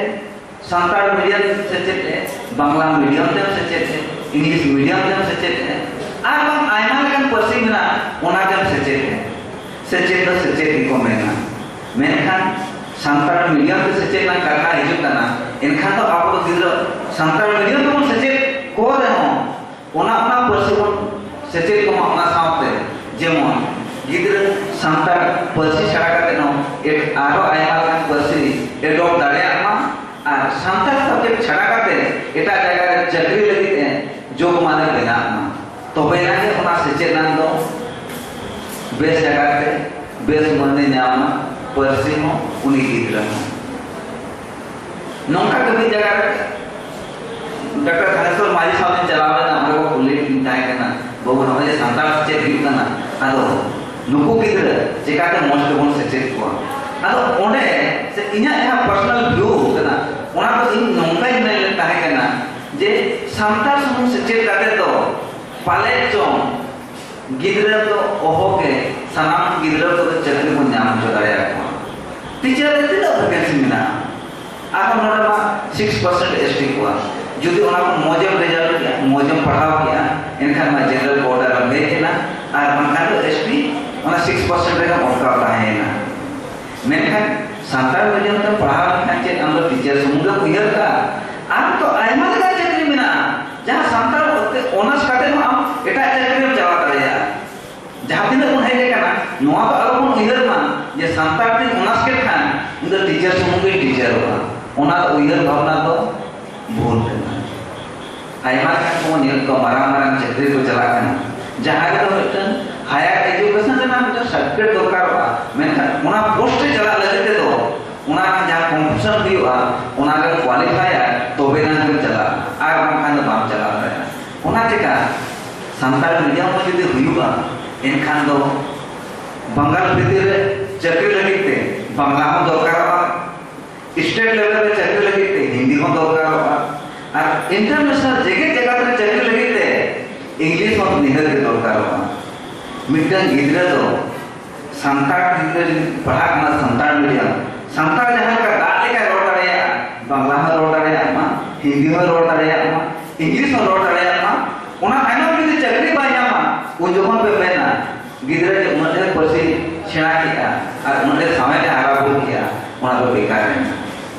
ᱥᱟᱱᱛᱟᱲ ᱢᱤᱰᱤᱭᱟᱢ ᱛᱮᱢ ᱥᱮᱪᱮᱫ ᱮ, ᱵᱟᱝᱞᱟ ᱢᱤᱰᱤᱭᱟᱢ ᱛᱮᱢ ᱥᱮᱪᱮᱫ ᱮ, ᱤᱝᱞᱤᱥ ᱢᱤᱰᱤᱭᱟᱢ ᱛᱮᱢ ᱥᱮᱪᱮᱫ ᱮ, ᱟᱨ ᱵᱟᱝ ᱟᱭᱢᱟ ᱞᱮᱠᱟᱱ ᱯᱟᱹᱨᱥᱤ ᱢᱮᱱᱟᱜᱼᱟ, ᱚᱱᱟ ᱛᱮᱢ ᱥᱮᱪᱮᱫ ᱮ᱾ ᱥᱮᱪᱮᱫ ᱫᱚ ᱥᱮᱪᱮᱫ ᱜᱮᱠᱚ ᱢᱮᱱᱟ᱾ ᱢᱮᱱᱠᱷᱟᱱ ᱥᱟᱱᱛᱟᱲ ᱢᱤᱰᱤᱭᱟᱢ ᱛᱮ ᱥᱮᱪᱮᱫ ᱨᱮᱱᱟᱜ ᱠᱟᱛᱷᱟ ᱦᱤᱡᱩᱜ ᱠᱟᱱᱟ, ᱮᱱᱠᱷᱟᱱ ᱫᱚ ᱟᱵᱚ ᱫᱚ ᱜᱤᱫᱽᱨᱟᱹ ᱥᱟᱱᱛᱟᱲ ᱢᱤᱰᱤᱭᱟᱢ ᱛᱮᱵᱚᱱ ᱥᱮᱪᱮᱫ ᱠᱚ ᱨᱮᱦᱚᱸ, ᱚᱱᱟ ᱚᱱᱟ ᱯᱟᱹᱨᱥᱤ ᱵᱚᱱ ᱥᱮᱪᱮᱫ ᱠᱚᱢᱟ᱾ ᱚᱱᱟ ᱥᱟᱶᱛᱮ ᱡᱮᱢᱚᱱ ᱜᱤᱫᱽᱨᱟᱹ ᱥᱟᱱᱛᱟᱲ ᱯᱟᱹᱨᱥᱤ ᱪᱷᱟᱲᱟ ᱠᱟᱛᱮ ᱦᱚᱸ ᱮᱴ-, ᱟᱨᱦᱚᱸ ᱟᱭᱢᱟ ᱞᱮᱠᱟᱱ ᱯᱟᱹᱨᱥᱤ ᱮᱰᱚᱯᱴ ᱫᱟᱲᱮᱭᱟᱜ ᱢᱟ ᱟᱨ ᱥᱟᱱᱛᱟᱲ ᱥᱟᱵᱡᱮᱠᱴ ᱪᱷᱟᱲᱟ ᱠᱟᱛᱮ ᱮᱴᱟᱜ ᱡᱟᱭᱜᱟ ᱨᱮ ᱪᱟᱹᱠᱨᱤ ᱞᱟᱹᱜᱤᱫ ᱮ ᱡᱳᱜᱽ ᱢᱟᱱᱮ ᱵᱮᱱᱟᱜ ᱢᱟ᱾ ᱛᱚᱵᱮ ᱮᱱᱟᱝ ᱜᱮ ᱚᱱᱟ ᱥᱮᱪᱮᱫ ᱨᱮᱱᱟᱜ ᱫᱚ ᱵᱮᱥ ᱡᱟᱭᱜᱟ ᱨᱮ ᱵᱮᱥ ᱢᱟᱹᱱᱮ ᱧᱟᱢᱟ, ᱯᱟᱹᱨᱥᱤ ᱦᱚᱸ, ᱩᱱᱤ ᱜᱤᱫᱽᱨᱟᱹ ᱦᱚᱸ᱾ ᱱᱚᱝᱠᱟ ᱜᱮ ᱢᱤᱫ ᱡᱟᱭᱜᱟ ᱨᱮ ᱰᱟᱠᱛᱟᱨ ᱫᱷᱟᱱᱮᱥᱣᱚᱨ ᱢᱟᱹᱡᱷᱤ ᱥᱟᱶ ᱞᱤᱧ ᱪᱟᱞᱟᱣ ᱞᱮᱱᱟ, ᱚᱸᱰᱮ ᱠᱚ ᱠᱩᱞᱤᱭᱮᱫ ᱞᱤᱧ ᱛᱟᱦᱮᱸ ᱠᱟᱱᱟ, "ᱵᱟᱹᱵᱩ, ᱱᱚᱜᱼᱚᱭ ᱡᱮ ᱥᱟᱱᱛᱟᱲ ᱥᱮᱪᱮᱫ ᱦᱩᱭᱩᱜ ᱠᱟᱱᱟ, ᱟᱫᱚ ᱱᱩᱠᱩ ᱜᱤᱫᱽᱨᱟᱹ ᱪᱮᱠᱟᱛᱮ ᱢᱚᱡᱽ ᱛᱮᱵᱚᱱ ᱥᱮᱪᱮᱫ ᱠᱚᱣᱟ?" ᱟᱫᱚ ᱚᱸᱰᱮ ᱥᱮ ᱤᱧᱟᱹᱜ ᱡᱟᱦᱟᱸ personal view ᱠᱟᱱᱟ, ᱚᱱᱟ ᱫᱚ ᱤᱧ ᱱᱚᱝᱠᱟᱧ ᱢᱮᱱ ᱞᱮᱫ ᱛᱟᱦᱮᱸ ᱠᱟᱱᱟ ᱡᱮ ᱥᱟᱱᱛᱟᱲ ᱥᱩᱢᱩᱝ ᱥᱮᱪᱮᱫ ᱠᱟᱛᱮ ᱫᱚ ᱯᱟᱞᱮ ᱪᱚᱝ ᱜᱤᱫᱽᱨᱟᱹ ᱫᱚ ᱚᱦᱚᱜᱮ ᱥᱟᱱᱟᱢ ᱜᱤᱫᱽᱨᱟᱹ ᱠᱚᱫᱚ ᱪᱟᱹᱠᱨᱤ ᱵᱚᱱ ᱧᱟᱢ ᱦᱚᱪᱚ ᱫᱟᱲᱮᱭᱟᱠᱚᱣᱟ᱾ ᱴᱤᱪᱟᱨ ᱨᱮ ᱛᱤᱱᱟᱹᱜ vacancy ᱢᱮᱱᱟᱜᱼᱟ? ᱟᱨᱦᱚᱸ ᱱᱚᱰᱮ ᱢᱟ six percent S T ᱠᱚᱣᱟ᱾ ᱡᱩᱫᱤ ᱚᱱᱟ ᱠᱷᱚᱱ ᱢᱚᱡᱮᱢ result ᱠᱮᱜᱼᱟ, ᱢᱚᱡᱮᱢ ᱯᱟᱲᱦᱟᱣ ᱠᱮᱜᱼᱟ, ᱮᱱᱠᱷᱟᱱ ᱢᱟ general quota ᱨᱮᱢ ᱦᱮᱡ ᱮᱱᱟ, ᱟᱨ ᱵᱟᱝᱠᱷᱟᱱ ᱫᱚ S T ᱚᱱᱟ six percent ᱨᱮᱜᱮᱢ ᱚᱴᱠᱟᱣ ᱛᱟᱦᱮᱸᱭᱮᱱᱟ᱾ ᱢᱮᱱᱠᱷᱟᱱ ᱥᱟᱱᱛᱟᱲ medium ᱛᱮ ᱯᱟᱲᱦᱟᱣ ᱞᱮᱱᱠᱷᱟᱱ ᱪᱮᱫ ᱟᱢ ᱫᱚ ᱴᱤᱪᱟᱨ ᱥᱩᱢᱩᱝ ᱜᱮᱢ ᱩᱭᱦᱟᱹᱨ ᱠᱟᱜᱼᱟ? ᱟᱢ ᱛᱚ ᱟᱭᱢᱟ ᱞᱮᱠᱟᱱ ᱪᱟᱹᱠᱨᱤ ᱢᱮᱱᱟᱜᱼᱟ, ᱡᱟᱦᱟᱸ ᱥᱟᱱᱛᱟᱲ ᱛᱮ honours ᱠᱟᱛᱮ ᱦᱚᱸ ᱟᱢ ᱮᱴᱟᱜ ᱪᱟᱹᱠᱨᱤ ᱨᱮᱢ ᱪᱟᱞᱟᱣ ᱫᱟᱲᱮᱭᱟᱜᱼᱟ᱾ ᱡᱟᱦᱟᱸ ᱛᱤᱱᱟᱹᱜ ᱵᱚᱱ ᱦᱮᱡ ᱟᱠᱟᱱᱟ, ᱱᱚᱣᱟ ᱫᱚ ᱟᱞᱚ ᱵᱚᱱ ᱩᱭᱦᱟᱹᱨ ᱢᱟ ᱡᱮ ᱥᱟᱱᱛᱟᱲ ᱛᱤᱧ honours ᱠᱮᱫ ᱠᱷᱟᱱ ᱤᱧ ᱫᱚ ᱴᱤᱪᱟᱨ ᱥᱩᱢᱩᱝ ᱜᱤᱧ ᱴᱤᱪᱟᱨᱚᱜᱼᱟ᱾ ᱚᱱᱟ ᱩᱭᱦᱟᱹᱨ ᱵᱷᱟᱵᱽᱱᱟ ᱫᱚ ᱵᱷᱩᱞ ᱠᱟᱱᱟ᱾ ᱟᱭᱢᱟ ᱞᱮᱠᱟᱱ ᱠᱚᱵᱚᱱ ᱧᱮᱞ ᱠᱚᱣᱟ, ᱢᱟᱨᱟᱝ ᱢᱟᱨᱟᱝ ᱪᱟᱹᱠᱨᱤ ᱠᱚ ᱪᱟᱞᱟᱜ ᱠᱟᱱᱟ, ᱡᱟᱦᱟᱸᱭ ᱫᱚ ᱢᱤᱫᱴᱟᱝ higher education ᱨᱮᱱᱟᱜ ᱢᱤᱫᱴᱟᱝ certificate ᱫᱚᱨᱠᱟᱨᱚᱜᱼᱟ, ᱢᱮᱱᱠᱷᱟᱱ ᱚᱱᱟ post ᱨᱮ ᱪᱟᱞᱟᱜ ᱞᱟᱹᱜᱤᱫ ᱛᱮᱫᱚ ᱚᱱᱟ ᱨᱮᱱᱟᱜ ᱡᱟᱦᱟᱸ competition ᱦᱩᱭᱩᱜᱼᱟ, ᱚᱱᱟ ᱨᱮ qualify ᱟ, ᱛᱚᱵᱮ ᱮᱱᱟᱝ ᱜᱮᱢ ᱪᱟᱞᱟᱜᱼᱟ, ᱟᱨ ᱵᱟᱝᱠᱷᱟᱱ ᱫᱚ ᱵᱟᱢ ᱪᱟᱞᱟᱣ ᱫᱟᱲᱮᱭᱟᱜᱼᱟ᱾ ᱚᱱᱟ ᱪᱮᱠᱟ ᱥᱟᱱᱛᱟᱲ medium ᱦᱚᱸ ᱡᱩᱫᱤ ᱦᱩᱭᱩᱜᱼᱟ, ᱮᱱᱠᱷᱟᱱ ᱫᱚ ᱵᱟᱝᱜᱟᱞ ᱵᱷᱤᱛᱤᱨ ᱨᱮ ᱪᱟᱹᱠᱨᱤ ᱞᱟᱹᱜᱤᱫ ᱛᱮ ᱵᱟᱝᱞᱟ ᱦᱚᱸ ᱫᱚᱨᱠᱟᱨᱚᱜᱼᱟ, state level ᱨᱮ ᱪᱟᱹᱠᱨᱤ ᱞᱟᱹᱜᱤᱫ ᱛᱮ ᱦᱤᱱᱫᱤ ᱦᱚᱸ ᱫᱚᱨᱠᱟᱨᱚᱜᱼᱟ, ᱟᱨ international ᱡᱮᱜᱮᱛ ᱡᱟᱠᱟᱛ ᱨᱮ ᱪᱟᱹᱠᱨᱤ ᱞᱟᱹᱜᱤᱫ ᱛᱮ English ᱦᱚᱸ ᱱᱤᱦᱟᱹᱛ ᱜᱮ ᱫᱚᱨᱠᱟᱨᱚᱜᱼᱟ᱾ ᱢᱤᱫᱴᱟᱝ ᱜᱤᱫᱽᱨᱟᱹ ᱫᱚ ᱥᱟᱱᱛᱟᱲ ᱜᱤᱫᱽᱨᱟᱹ ᱡᱩᱫᱤ ᱯᱟᱲᱦᱟᱜ ᱠᱟᱱᱟ ᱥᱟᱱᱛᱟᱲ medium, ᱥᱟᱱᱛᱟᱲ ᱡᱟᱦᱟᱸ ᱞᱮᱠᱟ ᱫᱟᱜ ᱞᱮᱠᱟᱭ ᱨᱚᱲ ᱫᱟᱲᱮᱭᱟᱜᱼᱟ, ᱵᱟᱝᱞᱟ ᱦᱚᱸ ᱨᱚᱲ ᱫᱟᱲᱮᱭᱟᱜ ᱢᱟ, ᱦᱤᱱᱫᱤ ᱦᱚᱸ ᱨᱚᱲ ᱫᱟᱲᱮᱭᱟᱜ ᱢᱟ, English ᱦᱚᱸ ᱨᱚᱲ ᱫᱟᱲᱮᱭᱟᱜ ᱢᱟ, ᱚᱱᱟ ᱛᱟᱭᱱᱚᱢ ᱡᱩᱫᱤ ᱪᱟᱹᱠᱨᱤ ᱵᱟᱭ ᱧᱟᱢᱟ, ᱩᱱ ᱡᱚᱠᱷᱚᱱ ᱯᱮ ᱢᱮᱱᱟ, ᱜᱤᱫᱽᱨᱟᱹ ᱡᱮ ᱩᱱᱟᱹᱜ ᱰᱷᱮᱨ ᱯᱟᱹᱨᱥᱤ ᱥᱮᱬᱟ ᱠᱮᱜᱼᱟ ᱟᱨ ᱩᱱᱟᱹᱜ ᱰᱷᱮᱨ ᱥᱟᱶᱦᱮᱫ ᱮ ᱦᱟᱨᱟ ᱵᱩᱨᱩ ᱠᱮᱜᱼᱟ, ᱚᱱᱟ ᱫᱚ ᱵᱮᱠᱟᱨ ᱮᱱᱟ᱾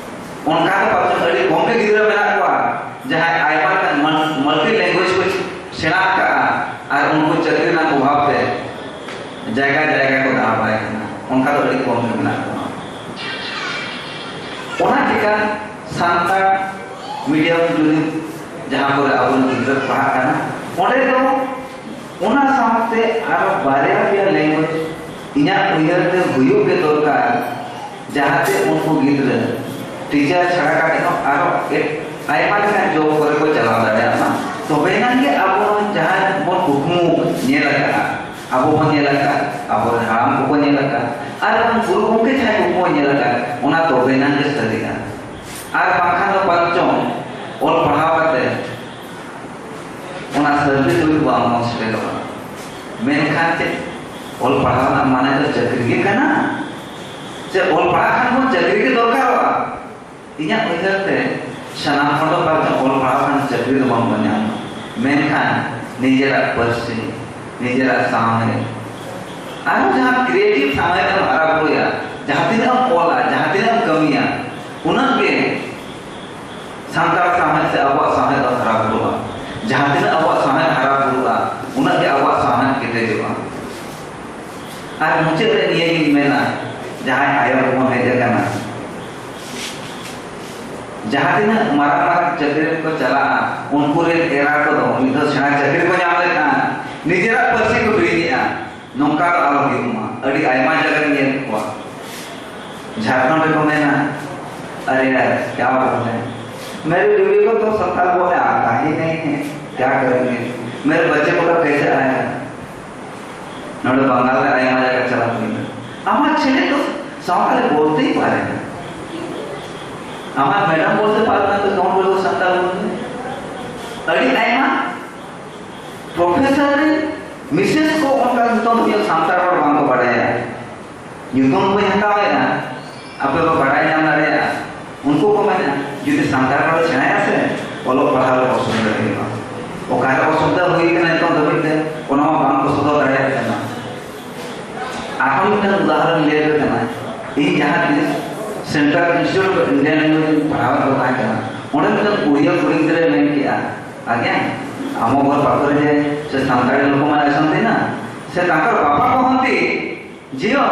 ᱚᱱᱠᱟ ᱫᱚ ᱯᱟᱪᱮᱫ ᱟᱹᱰᱤ ᱠᱚᱢ ᱜᱮ ᱜᱤᱫᱽᱨᱟᱹ ᱢᱮᱱᱟᱜ ᱠᱚᱣᱟ, ᱡᱟᱦᱟᱸᱭ ᱟᱭᱢᱟ ᱞᱮᱠᱟᱱ multi language ᱠᱚ ᱥᱮᱬᱟ ᱟᱠᱟᱫᱼᱟ ᱟᱨ ᱩᱱᱠᱩ ᱪᱟᱹᱠᱨᱤ ᱨᱮᱱᱟᱜ ᱚᱵᱷᱟᱵᱽ ᱛᱮ ᱡᱟᱭᱜᱟ ᱡᱟᱭᱜᱟ ᱠᱚ ᱫᱟᱬᱟ ᱵᱟᱲᱟᱭ ᱠᱟᱱᱟ᱾ ᱚᱱᱠᱟ ᱫᱚ ᱟᱹᱰᱤ ᱠᱚᱢ ᱜᱮ ᱢᱮᱱᱟᱜ ᱠᱚᱣᱟ᱾ ᱚᱱᱟ ᱪᱤᱠᱟ ᱥᱟᱱᱛᱟᱲ medium ᱡᱩᱫᱤ ᱡᱟᱦᱟᱸ ᱠᱚᱨᱮ ᱟᱵᱚᱨᱮᱱ ᱜᱤᱫᱽᱨᱟᱹ ᱠᱚ ᱯᱟᱲᱦᱟᱜ ᱠᱟᱱᱟ, ᱚᱸᱰᱮ ᱫᱚ ᱚᱱᱟ ᱥᱟᱶᱛᱮ ᱟᱨᱚ ᱵᱟᱨᱭᱟ ᱯᱮᱭᱟ language ᱤᱧᱟᱹᱜ ᱩᱭᱦᱟᱹᱨ ᱛᱮ ᱦᱩᱭᱩᱜ ᱜᱮ ᱫᱚᱨᱠᱟᱨ, ᱡᱟᱦᱟᱸᱛᱮ ᱩᱱᱠᱩ ᱜᱤᱫᱽᱨᱟᱹ ᱴᱤᱪᱟᱨ ᱪᱷᱟᱲᱟ ᱠᱟᱛᱮ ᱦᱚᱸ ᱟᱨᱚ ᱮᱴ-, ᱟᱭᱢᱟ ᱞᱮᱠᱟᱱ job ᱠᱚᱨᱮ ᱠᱚ ᱪᱟᱞᱟᱣ ᱫᱟᱲᱮᱭᱟᱜ ᱢᱟ᱾ ᱛᱚᱵᱮ ᱮᱱᱟᱝ ᱜᱮ ᱟᱵᱚ ᱡᱟᱦᱟᱸ ᱵᱚᱱ ᱠᱩᱠᱢᱩ ᱧᱮᱞ ᱟᱠᱟᱫᱼᱟ, ᱟᱵᱚ ᱵᱚᱱ ᱧᱮᱞ ᱟᱠᱟᱫ, ᱟᱵᱚᱨᱮᱱ ᱦᱟᱲᱟᱢ ᱠᱚᱠᱚ ᱧᱮᱞ ᱟᱠᱟᱫ, ᱟᱨ ᱵᱟᱝ ᱜᱩᱨᱩ ᱜᱚᱢᱠᱮ ᱡᱟᱦᱟᱸᱭ ᱠᱚᱠᱚ ᱧᱮᱞ ᱟᱠᱟᱫ, ᱚᱱᱟ ᱛᱚᱵᱮ ᱮᱱᱟᱝ ᱜᱮ ᱥᱟᱹᱨᱤᱜᱼᱟ᱾ ᱟᱨ ᱵᱟᱝᱠᱷᱟᱱ ᱫᱚ ᱵᱟᱝ ᱪᱚᱝ ᱚᱞ ᱯᱟᱲᱦᱟᱣ ᱠᱟᱛᱮ ᱚᱱᱟ ᱥᱟᱹᱨᱤ ᱫᱩᱨᱤᱵ ᱵᱟᱝ ᱵᱚᱱ ᱥᱮᱴᱮᱨᱚᱜᱼᱟ᱾ ᱢᱮᱱᱠᱷᱟᱱ ᱪᱮᱫ ᱚᱞ ᱯᱟᱲᱦᱟᱣ ᱨᱮᱱᱟᱜ ᱢᱟᱱᱮ ᱫᱚ ᱪᱟᱹᱠᱨᱤ ᱜᱮ ᱠᱟᱱᱟ? ᱪᱮ ᱚᱞ ᱯᱟᱲᱦᱟᱣ ᱠᱷᱟᱱ ᱵᱚᱱ ᱪᱟᱹᱠᱨᱤ ᱜᱮ ᱫᱚᱨᱠᱟᱨᱚᱜᱼᱟ? ᱤᱧᱟᱹᱜ ᱩᱭᱦᱟᱹᱨ ᱛᱮ ᱥᱟᱱᱟᱢ ᱦᱚᱲ ᱫᱚ ᱯᱟᱞᱮ ᱚᱞ ᱯᱟᱲᱦᱟᱣ ᱠᱷᱟᱱ ᱪᱟᱹᱠᱨᱤ ᱫᱚ ᱵᱟᱝ ᱵᱚᱱ ᱧᱟᱢᱟ, ᱢᱮᱱᱠᱷᱟᱱ ᱱᱤᱡᱮᱨᱟᱜ ᱯᱟᱹᱨᱥᱤ, ᱱᱤᱡᱮᱨᱟᱜ ᱥᱟᱶᱦᱮᱫ, ᱟᱨᱦᱚᱸ ᱡᱟᱦᱟᱸ ᱠᱨᱤᱭᱮᱴᱤᱵᱷ ᱥᱟᱶᱦᱮᱫ ᱮᱢ ᱦᱟᱨᱟ ᱵᱩᱨᱩᱭᱟ, ᱡᱟᱦᱟᱸ ᱛᱤᱱᱟᱹᱜ ᱮᱢ ᱚᱞᱟ, ᱡᱟᱦᱟᱸ ᱛᱤᱱᱟᱹᱜ ᱮᱢ ᱠᱟᱹᱢᱤᱭᱟ, ᱩᱱᱟᱹᱜ ᱜᱮ ᱥᱟᱱᱛᱟᱲ ᱥᱟᱶᱦᱮᱫ ᱥᱮ ᱟᱵᱚᱣᱟᱜ ᱥᱟᱶᱦᱮᱫ ᱫᱚ ᱦᱟᱨᱟ ᱵᱩᱨᱩᱜᱼᱟ᱾ ᱡᱟᱦᱟᱸ ᱛᱤᱱᱟᱹᱜ ᱟᱵᱚᱣᱟᱜ ᱥᱟᱶᱦᱮᱫ ᱦᱟᱨᱟ ᱵᱩᱨᱩᱜᱼᱟ, ᱩᱱᱟᱹᱜ ᱜᱮ ᱟᱵᱚᱣᱟᱜ ᱥᱟᱶᱦᱮᱫ ᱠᱮᱴᱮᱡᱚᱜᱼᱟ᱾ ᱟᱨ ᱢᱩᱪᱟᱹᱫ ᱨᱮ ᱱᱤᱭᱟᱹ ᱜᱤᱧ ᱢᱮᱱᱟ, ᱡᱟᱦᱟᱸᱭ ᱟᱭᱳ ᱠᱚᱵᱚᱱ ᱦᱮᱡ ᱟᱠᱟᱱᱟ, ᱡᱟᱦᱟᱸ ᱛᱤᱱᱟᱹᱜ ᱢᱟᱨᱟᱝ ᱢᱟᱨᱟᱝ ᱪᱟᱹᱠᱨᱤ ᱨᱮᱠᱚ ᱪᱟᱞᱟᱜᱼᱟ, ᱩᱱᱠᱩ ᱨᱮᱱ ᱮᱨᱟ ᱠᱚᱫᱚ ᱢᱤᱫ ᱫᱷᱟᱣ ᱥᱮᱬᱟ ᱪᱟᱹᱠᱨᱤ ᱠᱚ ᱧᱟᱢ ᱞᱮᱠᱷᱟᱱ ᱱᱤᱡᱮᱨᱟᱜ ᱯᱟᱹᱨᱥᱤ ᱠᱚ ᱦᱤᱲᱤᱧᱮᱜᱼᱟ᱾ ᱱᱚᱝᱠᱟ ᱫᱚ ᱟᱞᱚ ᱦᱩᱭᱩᱜ ᱢᱟ᱾ ᱟᱹᱰᱤ ᱟᱭᱢᱟ ᱡᱟᱭᱜᱟ ᱨᱮᱧ ᱧᱮᱞ ᱠᱚᱣᱟ, ᱡᱷᱟᱲᱠᱷᱚᱸᱰ ᱨᱮᱠᱚ ᱢᱮᱱᱟ, "ᱟᱨᱮ ᱭᱟᱨ, ᱠᱭᱟ ᱵᱳᱞ ᱨᱮ ᱦᱮᱸ? ᱢᱮᱨᱮ ᱵᱤᱴᱤ ᱠᱚ ᱛᱚ ᱥᱟᱱᱛᱟᱲ ᱵᱳᱞ ᱟᱛᱟ ᱦᱤ ᱱᱟᱦᱤᱸ ᱦᱮ, ᱠᱭᱟ ᱠᱟᱨᱮᱸᱜᱮ? ᱢᱮᱨᱮ ᱵᱟᱪᱪᱮ ᱠᱚ ᱛᱚ ᱠᱮᱥᱮ ᱟᱭᱮᱜᱟ?" ᱱᱚᱰᱮ ᱵᱟᱝᱜᱟᱞ ᱨᱮ ᱟᱭᱢᱟ ᱡᱟᱭᱜᱟ ᱪᱟᱞᱟᱣ ᱦᱩᱭᱱᱟ, ᱟᱢᱟᱜ ᱪᱷᱮᱞᱮ ᱫᱚ ᱥᱟᱶᱛᱟᱞᱤ ᱵᱚᱞᱛᱮᱭ ᱯᱟᱨᱮ ᱱᱟ᱾ ᱟᱢᱟᱜ ᱢᱮᱰᱟᱢ ᱵᱚᱞᱛᱮ ᱯᱟᱨᱮ ᱱᱟ ᱛᱚ ᱠᱚᱱ ᱵᱚᱞᱛᱮ ᱥᱟᱱᱛᱟᱲ ᱵᱚᱞᱛᱮ? ᱟᱹᱰᱤ ᱟᱭᱢᱟ ᱯᱨᱚᱯᱷᱮᱥᱚᱨ ᱨᱮ ᱢᱤᱥᱮᱥ ᱠᱚ ᱚᱱᱠᱟ ᱱᱤᱛᱚᱝ ᱫᱷᱟᱹᱵᱤᱡ ᱥᱟᱱᱛᱟᱲ ᱨᱚᱲ ᱵᱟᱝ ᱠᱚ ᱵᱟᱰᱟᱭᱟ᱾ ᱧᱩᱛᱩᱢ ᱠᱚᱧ ᱦᱟᱛᱟᱣᱮᱫᱼᱟ, ᱟᱯᱮ ᱯᱮ ᱵᱟᱰᱟᱭ ᱧᱟᱢ ᱫᱟᱲᱮᱭᱟᱜᱼᱟ᱾ ᱩᱱᱠᱩ ᱠᱚ ᱢᱮᱱᱟ, ᱡᱩᱫᱤ ᱥᱟᱱᱛᱟᱲ ᱨᱚᱲ ᱥᱮᱬᱟᱭᱟ ᱥᱮ, ᱚᱞᱚᱜ ᱯᱟᱲᱦᱟᱣ ᱨᱮ ᱚᱥᱩᱵᱤᱫᱷᱟ ᱦᱩᱭᱩᱜᱼᱟ᱾ ᱚᱠᱟᱨᱮ ᱚᱥᱩᱵᱤᱫᱷᱟ ᱦᱩᱭ ᱠᱟᱱᱟ ᱱᱤᱛᱚᱝ ᱫᱷᱟᱹᱵᱤᱡ ᱛᱮ, ᱚᱱᱟ ᱢᱟ ᱵᱟᱝ ᱠᱚ ᱥᱚᱫᱚᱨ ᱫᱟᱲᱮᱭᱟᱜ ᱠᱟᱱᱟ᱾ ᱟᱨᱦᱚᱸ ᱢᱤᱫᱴᱟᱝ ᱩᱫᱟᱦᱚᱨᱚᱱ ᱞᱟᱹᱭ ᱟᱯᱮ ᱠᱟᱱᱟ᱾ ᱤᱧ ᱡᱟᱦᱟᱸ ᱛᱤᱥ Central Institute of Indian Language ᱤᱧ ᱯᱟᱲᱦᱟᱣ ᱮᱫ ᱠᱚ ᱛᱟᱦᱮᱸ ᱠᱟᱱᱟ, ᱚᱸᱰᱮ ᱢᱤᱫᱴᱟᱝ ᱩᱲᱤᱭᱟ ᱠᱩᱲᱤ ᱜᱤᱫᱽᱨᱟᱹᱭ ᱢᱮᱱ ᱠᱮᱜᱼᱟ, "ଆଜ୍ଞା, ଆମ ଘର ପାଖରେ ଯେ ସେ ସାନ୍ତାଳୀ ଲୋକମାନେ ଆସନ୍ତି ନା, ସେ ତାଙ୍କର ବାପା କହନ୍ତି, 'ଝିଅ,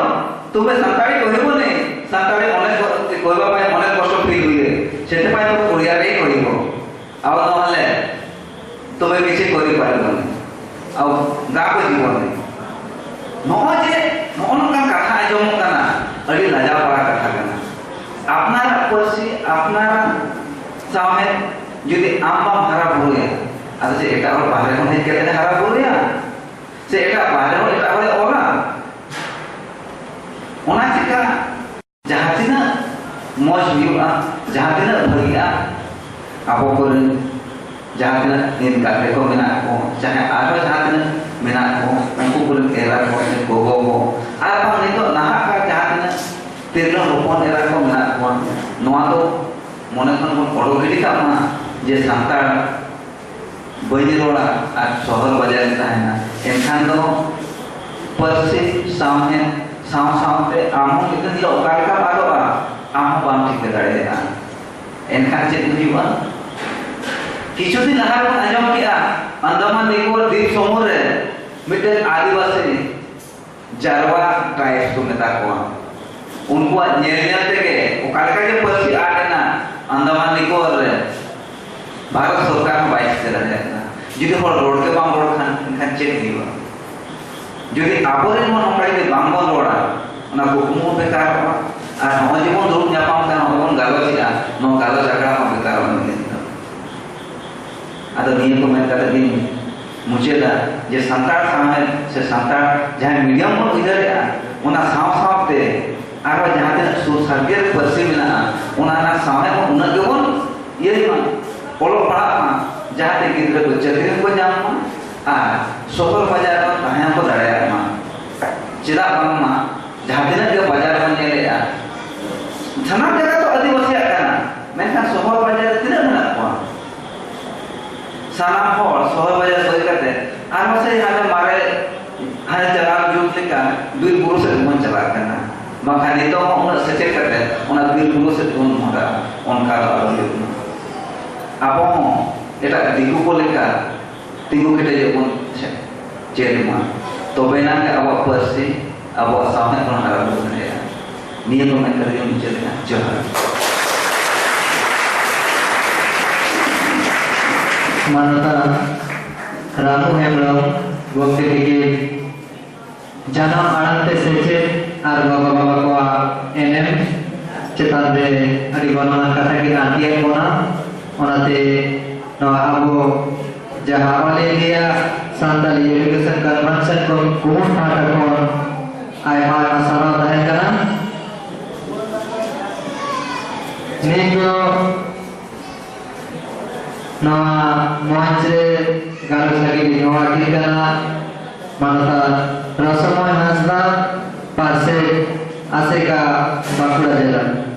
ତୁମେ ସାନ୍ତାଳୀ କହିବନି, ସାନ୍ତାଳୀ ଅନେକ କ-, କହିବା ପାଇଁ ଅନେକ କଷ୍ଟ ଫିଲ୍ ହୁଏ, ସେଥିପାଇଁ ତୁମେ ଓଡ଼ିଆରେ ହିଁ କହିବ, ଆଉ ନହେଲେ ତୁମେ କିଛି କରିପାରିବନି, ଆଉ ଗାଁକୁ ଯିବନି।'" ᱱᱚᱜᱼᱚᱭ ᱡᱮ ᱱᱚᱜᱼᱚ ᱱᱚᱝᱠᱟᱱ ᱠᱟᱛᱷᱟ ᱟᱸᱡᱚᱢᱚᱜ ᱠᱟᱱᱟ, ᱟᱹᱰᱤ ᱞᱟᱡᱟᱣ ᱯᱟᱲᱟ ᱠᱟᱛᱷᱟ ᱠᱟᱱᱟ᱾ ᱟᱯᱱᱟᱨᱟᱜ ᱯᱟᱹᱨᱥᱤ, ᱟᱯᱱᱟᱨᱟᱜ ᱥᱟᱶᱦᱮᱫ ᱡᱩᱫᱤ ᱟᱢ ᱵᱟᱢ ᱦᱟᱨᱟ ᱵᱩᱨᱩᱭᱟ, ᱟᱫᱚ ᱪᱮᱫ ᱮᱴᱟᱜ ᱦᱚᱲ ᱵᱟᱦᱨᱮ ᱠᱷᱚᱱ ᱦᱮᱡ ᱠᱟᱛᱮ ᱦᱟᱨᱟ ᱵᱩᱨᱩᱭᱟ? ᱥᱮ ᱮᱴᱟᱜ ᱵᱟᱦᱨᱮ ᱦᱚᱲ ᱮᱴᱟᱜ ᱦᱚᱲᱮ ᱚᱞᱟ? ᱚᱱᱟ ᱪᱤᱠᱟ ᱡᱟᱦᱟᱸ ᱛᱤᱱᱟᱹᱜ ᱢᱚᱡᱽ ᱦᱩᱭᱩᱜᱼᱟ, ᱡᱟᱦᱟᱸ ᱛᱤᱱᱟᱹᱜ ᱵᱷᱟᱹᱜᱤᱜᱼᱟ, ᱟᱵᱚ ᱠᱚᱨᱮᱱ ᱡᱟᱦᱟᱸ ᱛᱤᱱᱟᱹᱜ ᱱᱤᱛ ᱜᱟᱛᱮ ᱠᱚ ᱢᱮᱱᱟᱜ ᱠᱚ, ᱪᱟᱦᱮ ᱟᱨᱦᱚᱸ ᱡᱟᱦᱟᱸ ᱛᱤᱱᱟᱹᱜ ᱢᱮᱱᱟᱜ ᱠᱚ, ᱩᱱᱠᱩ ᱠᱚᱨᱮᱱ ᱮᱨᱟ ᱠᱚ, ᱥᱮ ᱜᱚᱜᱚ ᱠᱚ, ᱟᱨ ᱵᱟᱝ ᱱᱤᱛᱚᱜ ᱱᱟᱦᱟᱜ ᱠᱟᱨ ᱡᱟᱦᱟᱸ ᱛᱤᱱᱟᱹᱜ ᱛᱤᱨᱞᱟᱹ ᱦᱚᱯᱚᱱ ᱮᱨᱟ ᱠᱚ ᱢᱮᱱᱟᱜ ᱠᱚᱣᱟ, ᱱᱚᱣᱟ ᱫᱚ ᱢᱚᱱᱮ ᱠᱷᱚᱱ ᱵᱚᱱ ᱚᱰᱚᱠ ᱜᱤᱰᱤ ᱠᱟᱜ ᱢᱟ ᱡᱮ ᱥᱟᱱᱛᱟᱲ ᱵᱟᱹᱧ ᱨᱚᱲᱟ ᱟᱨ ᱥᱚᱦᱚᱨ ᱵᱟᱡᱟᱨ ᱨᱮ ᱛᱟᱦᱮᱱᱟ, ᱮᱱᱠᱷᱟᱱ ᱫᱚ ᱯᱟᱹᱨᱥᱤ, ᱥᱟᱶᱦᱮᱫ ᱥᱟᱶ ᱥᱟᱶᱛᱮ ᱟᱢ ᱦᱚᱸ ᱢᱤᱫ ᱫᱤᱱ ᱦᱤᱞᱳᱜ ᱚᱠᱟ ᱞᱮᱠᱟᱢ ᱟᱫᱚᱜᱼᱟ, ᱟᱢ ᱦᱚᱸ ᱵᱟᱢ ᱴᱷᱤᱠᱟᱹ ᱫᱟᱲᱮᱭᱟᱜᱼᱟ᱾ ᱮᱱᱠᱷᱟᱱ ᱪᱮᱫ ᱦᱩᱭᱩᱜᱼᱟ? ᱠᱤᱪᱷᱩ ᱫᱤᱱ ᱞᱟᱦᱟ ᱨᱮᱵᱚᱱ ᱟᱸᱡᱚᱢ ᱠᱮᱜᱼᱟ, ᱟᱱᱫᱟᱢᱟᱱ ᱱᱤᱠᱳᱵᱚᱨ ᱫᱤᱯ ᱥᱚᱢᱩᱦ ᱨᱮ ᱢᱤᱫᱴᱮᱱ ᱟᱹᱫᱤᱵᱟᱹᱥᱤ ᱡᱟᱨᱣᱟ ᱴᱨᱟᱭᱤᱵᱥ ᱠᱚ ᱢᱮᱛᱟ ᱠᱚᱣᱟ᱾ ᱩᱱᱠᱩᱣᱟᱜ ᱧᱮᱞ ᱧᱮᱞ ᱛᱮᱜᱮ ᱚᱠᱟ ᱞᱮᱠᱟ ᱜᱮ ᱯᱟᱹᱨᱥᱤ ᱟᱫ ᱮᱱᱟ ᱟᱱᱫᱟᱢᱟᱱ ᱱᱤᱠᱳᱵᱚᱨ ᱨᱮ, ᱵᱷᱟᱨᱚᱛ ᱥᱚᱨᱠᱟᱨ ᱦᱚᱸ ᱵᱟᱭ ᱪᱤᱠᱟᱹ ᱫᱟᱲᱮᱭᱟᱜ ᱠᱟᱱᱟ᱾ ᱡᱩᱫᱤ ᱦᱚᱲ ᱨᱚᱲ ᱜᱮ ᱵᱟᱢ ᱨᱚᱲ ᱠᱷᱟᱱ, ᱮᱱᱠᱷᱟᱱ ᱪᱮᱫ ᱦᱩᱭᱩᱜᱼᱟ? ᱡᱩᱫᱤ ᱟᱵᱚᱨᱮᱱ ᱦᱚᱲ ᱱᱚᱝᱠᱟ ᱡᱩᱫᱤ ᱵᱟᱝ ᱵᱚᱱ ᱨᱚᱲᱟ, ᱚᱱᱟ ᱠᱩᱠᱢᱩ ᱦᱚᱸ ᱵᱮᱠᱟᱨᱚᱜᱼᱟ᱾ ᱟᱨ ᱱᱚᱜᱼᱚᱭ ᱡᱮᱵᱚᱱ ᱫᱩᱲᱩᱵ ᱧᱟᱯᱟᱢ ᱠᱟᱱᱟ, ᱱᱚᱜᱼᱚᱭ ᱵᱚᱱ ᱜᱟᱞᱚᱪᱮᱜᱼᱟ, ᱱᱚᱣᱟ ᱜᱟᱞᱚᱪ ᱟᱠᱷᱲᱟ ᱦᱚᱸ ᱵᱮᱠᱟᱨᱚᱜᱼᱟ ᱢᱤᱫ ᱫᱤᱱ ᱫᱚ᱾ ᱟᱫᱚ ᱱᱤᱭᱟᱹ ᱠᱚ ᱢᱮᱱ ᱠᱟᱛᱮ ᱜᱤᱧ ᱢᱩᱪᱟᱹᱫᱟ ᱡᱮ ᱥᱟᱱᱛᱟᱲ ᱥᱟᱶᱦᱮᱫ ᱥᱮ ᱥᱟᱱᱛᱟᱲ ᱡᱟᱦᱟᱸ ᱢᱤᱰᱤᱭᱟᱢ ᱵᱚᱱ ᱩᱭᱦᱟᱹᱨᱮᱜᱼᱟ, ᱚᱱᱟ ᱥᱟᱶ ᱥᱟᱶᱛᱮ ᱟᱨᱦᱚᱸ ᱡᱟᱦᱟᱸ ᱛᱤᱱᱟᱹᱜ ᱥᱩᱨ ᱥᱟᱰᱜᱮ ᱯᱟᱹᱨᱥᱤ ᱢᱮᱱᱟᱜᱼᱟ, ᱚᱱᱟ ᱨᱮᱱᱟᱜ ᱥᱟᱶᱦᱮᱫ ᱦᱚᱸ ᱩᱱᱟᱹᱜ ᱜᱮᱵᱚᱱ ᱤᱭᱟᱹᱭ ᱢᱟ, ᱚᱞᱚᱜ ᱯᱟᱲᱦᱟᱜ ᱢᱟ, ᱡᱟᱦᱟᱸᱛᱮ ᱜᱤᱫᱽᱨᱟᱹ ᱠᱚ ᱪᱟᱹᱠᱨᱤ ᱦᱚᱸᱠᱚ ᱧᱟᱢ ᱢᱟ ᱟᱨ ᱥᱚᱦᱚᱨ ᱵᱟᱡᱟᱨ ᱨᱮ ᱛᱟᱦᱮᱸ ᱦᱚᱸᱠᱚ ᱫᱟᱲᱮᱭᱟᱜ ᱢᱟ᱾ ᱪᱮᱫᱟᱜ ᱵᱟᱝᱢᱟ ᱡᱟᱦᱟᱸ ᱛᱤᱱᱟᱹᱜ ᱜᱮ ᱵᱟᱡᱟᱨ ᱵᱚᱱ ᱧᱮᱞᱮᱜᱼᱟ, ᱥᱟᱱᱟᱢ ᱡᱟᱭᱜᱟ ᱫᱚ ᱟᱹᱫᱤᱵᱟᱹᱥᱤᱭᱟᱜ ᱠᱟᱱᱟ, ᱢᱮᱱᱠᱷᱟᱱ ᱥᱚᱦᱚᱨ ᱵᱟᱡᱟᱨ ᱨᱮ ᱛᱤᱱᱟᱹᱜ ᱢᱮᱱᱟᱜ ᱠᱚᱣᱟ? ᱥᱟᱱᱟᱢ ᱦᱚᱲ ᱥᱚᱦᱚᱨ ᱵᱟᱡᱟᱨ ᱵᱟᱹᱜᱤ ᱠᱟᱛᱮ ᱟᱨᱦᱚᱸ ᱥᱮ ᱦᱟᱱᱮ ᱢᱟᱨᱮ, ᱦᱟᱱᱮ ᱪᱟᱞᱟᱣ ᱡᱩᱜᱽ ᱞᱮᱠᱟ ᱵᱤᱨ ᱵᱩᱨᱩ ᱥᱮᱫ ᱵᱚᱱ ᱪᱟᱞᱟᱜ ᱠᱟᱱᱟ᱾ ᱵᱟᱝᱠᱷᱟᱱ ᱱᱤᱛᱚᱜ ᱦᱚᱸ ᱩᱱᱟᱹᱜ ᱥᱮᱪᱮᱫ ᱠᱟᱛᱮ ᱚᱱᱟ ᱵᱤᱨ ᱵᱩᱨᱩ ᱥᱮᱫ ᱵᱚᱱ ᱢᱚᱦᱰᱟᱜᱼᱟ, ᱚᱱᱠᱟ ᱫᱚ ᱟᱞᱚ ᱦᱩᱭᱩᱜ ᱢᱟ᱾ ᱟᱵᱚ ᱦᱚᱸ ᱮᱴᱟᱜ ᱫᱤᱠᱩ ᱠᱚ ᱞᱮᱠᱟ ᱛᱤᱸᱜᱩ ᱠᱮᱴᱮᱡᱚᱜ ᱵᱚᱱ ᱪᱮ-, ᱪᱮᱫ ᱢᱟ᱾ ᱛᱚᱵᱮ ᱮᱱᱟᱝ ᱜᱮ ᱟᱵᱚᱣᱟᱜ ᱯᱟᱹᱨᱥᱤ, ᱟᱵᱚᱣᱟᱜ ᱥᱟᱶᱦᱮᱫ ᱵᱚᱱ ᱦᱟᱨᱟ ᱵᱩᱨᱩ ᱫᱟᱲᱮᱭᱟᱜᱼᱟ᱾ ᱱᱤᱭᱟᱹ ᱠᱚ ᱢᱮᱱ ᱠᱟᱛᱮ ᱜᱮ ᱢᱩᱪᱟᱹᱫ ᱮᱫᱟ᱾ ᱡᱚᱦᱟᱨ᱾ ᱢᱟᱱᱚᱛᱟᱱ ᱨᱟᱢᱩ ᱦᱮᱢᱵᱽᱨᱚᱢ ᱜᱚᱢᱠᱮ ᱛᱤᱠᱤᱱ ᱡᱟᱱᱟᱢ ᱟᱲᱟᱝ ᱛᱮ ᱥᱮᱪᱮᱫ ᱟᱨ ᱜᱚᱜᱚ ᱵᱟᱵᱟ ᱠᱚᱣᱟᱜ ᱮᱱᱮᱢ ᱪᱮᱛᱟᱱ ᱨᱮ ᱟᱹᱰᱤ ᱜᱚᱱᱚᱝᱟᱱ ᱠᱟᱛᱷᱟ ᱠᱤᱱ ᱟᱹᱨᱛᱤᱭᱟᱫ ᱵᱚᱱᱟ᱾ ᱚᱱᱟᱛᱮ ᱱᱚᱣᱟ ᱟᱵᱚ ᱡᱟᱦᱟᱸ All India Santali education convention ᱠᱚ ᱠᱩᱢᱩᱴ ᱯᱟᱦᱴᱟ ᱠᱷᱚᱱ ᱟᱭᱢᱟ ᱟᱭᱢᱟ ᱥᱟᱨᱦᱟᱣ ᱛᱟᱦᱮᱱ ᱠᱟᱱᱟ᱾ ᱱᱤᱛ ᱫᱚ ᱱᱚᱣᱟ ᱢᱚᱧᱪ ᱨᱮ ᱜᱟᱞᱚᱪ ᱞᱟᱹᱜᱤᱫ ᱤᱧ ᱦᱚᱦᱚ ᱟᱹᱜᱩᱭ ᱠᱟᱱᱟ ᱢᱟᱱᱚᱛᱟᱱ ᱨᱚᱥᱚᱢᱚᱭ ᱦᱟᱸᱥᱫᱟ, ᱯᱟᱨᱥᱮᱛ, ᱟᱥᱮᱠᱟ, ᱵᱟᱸᱠᱩᱲᱟ ᱡᱮᱞᱟ᱾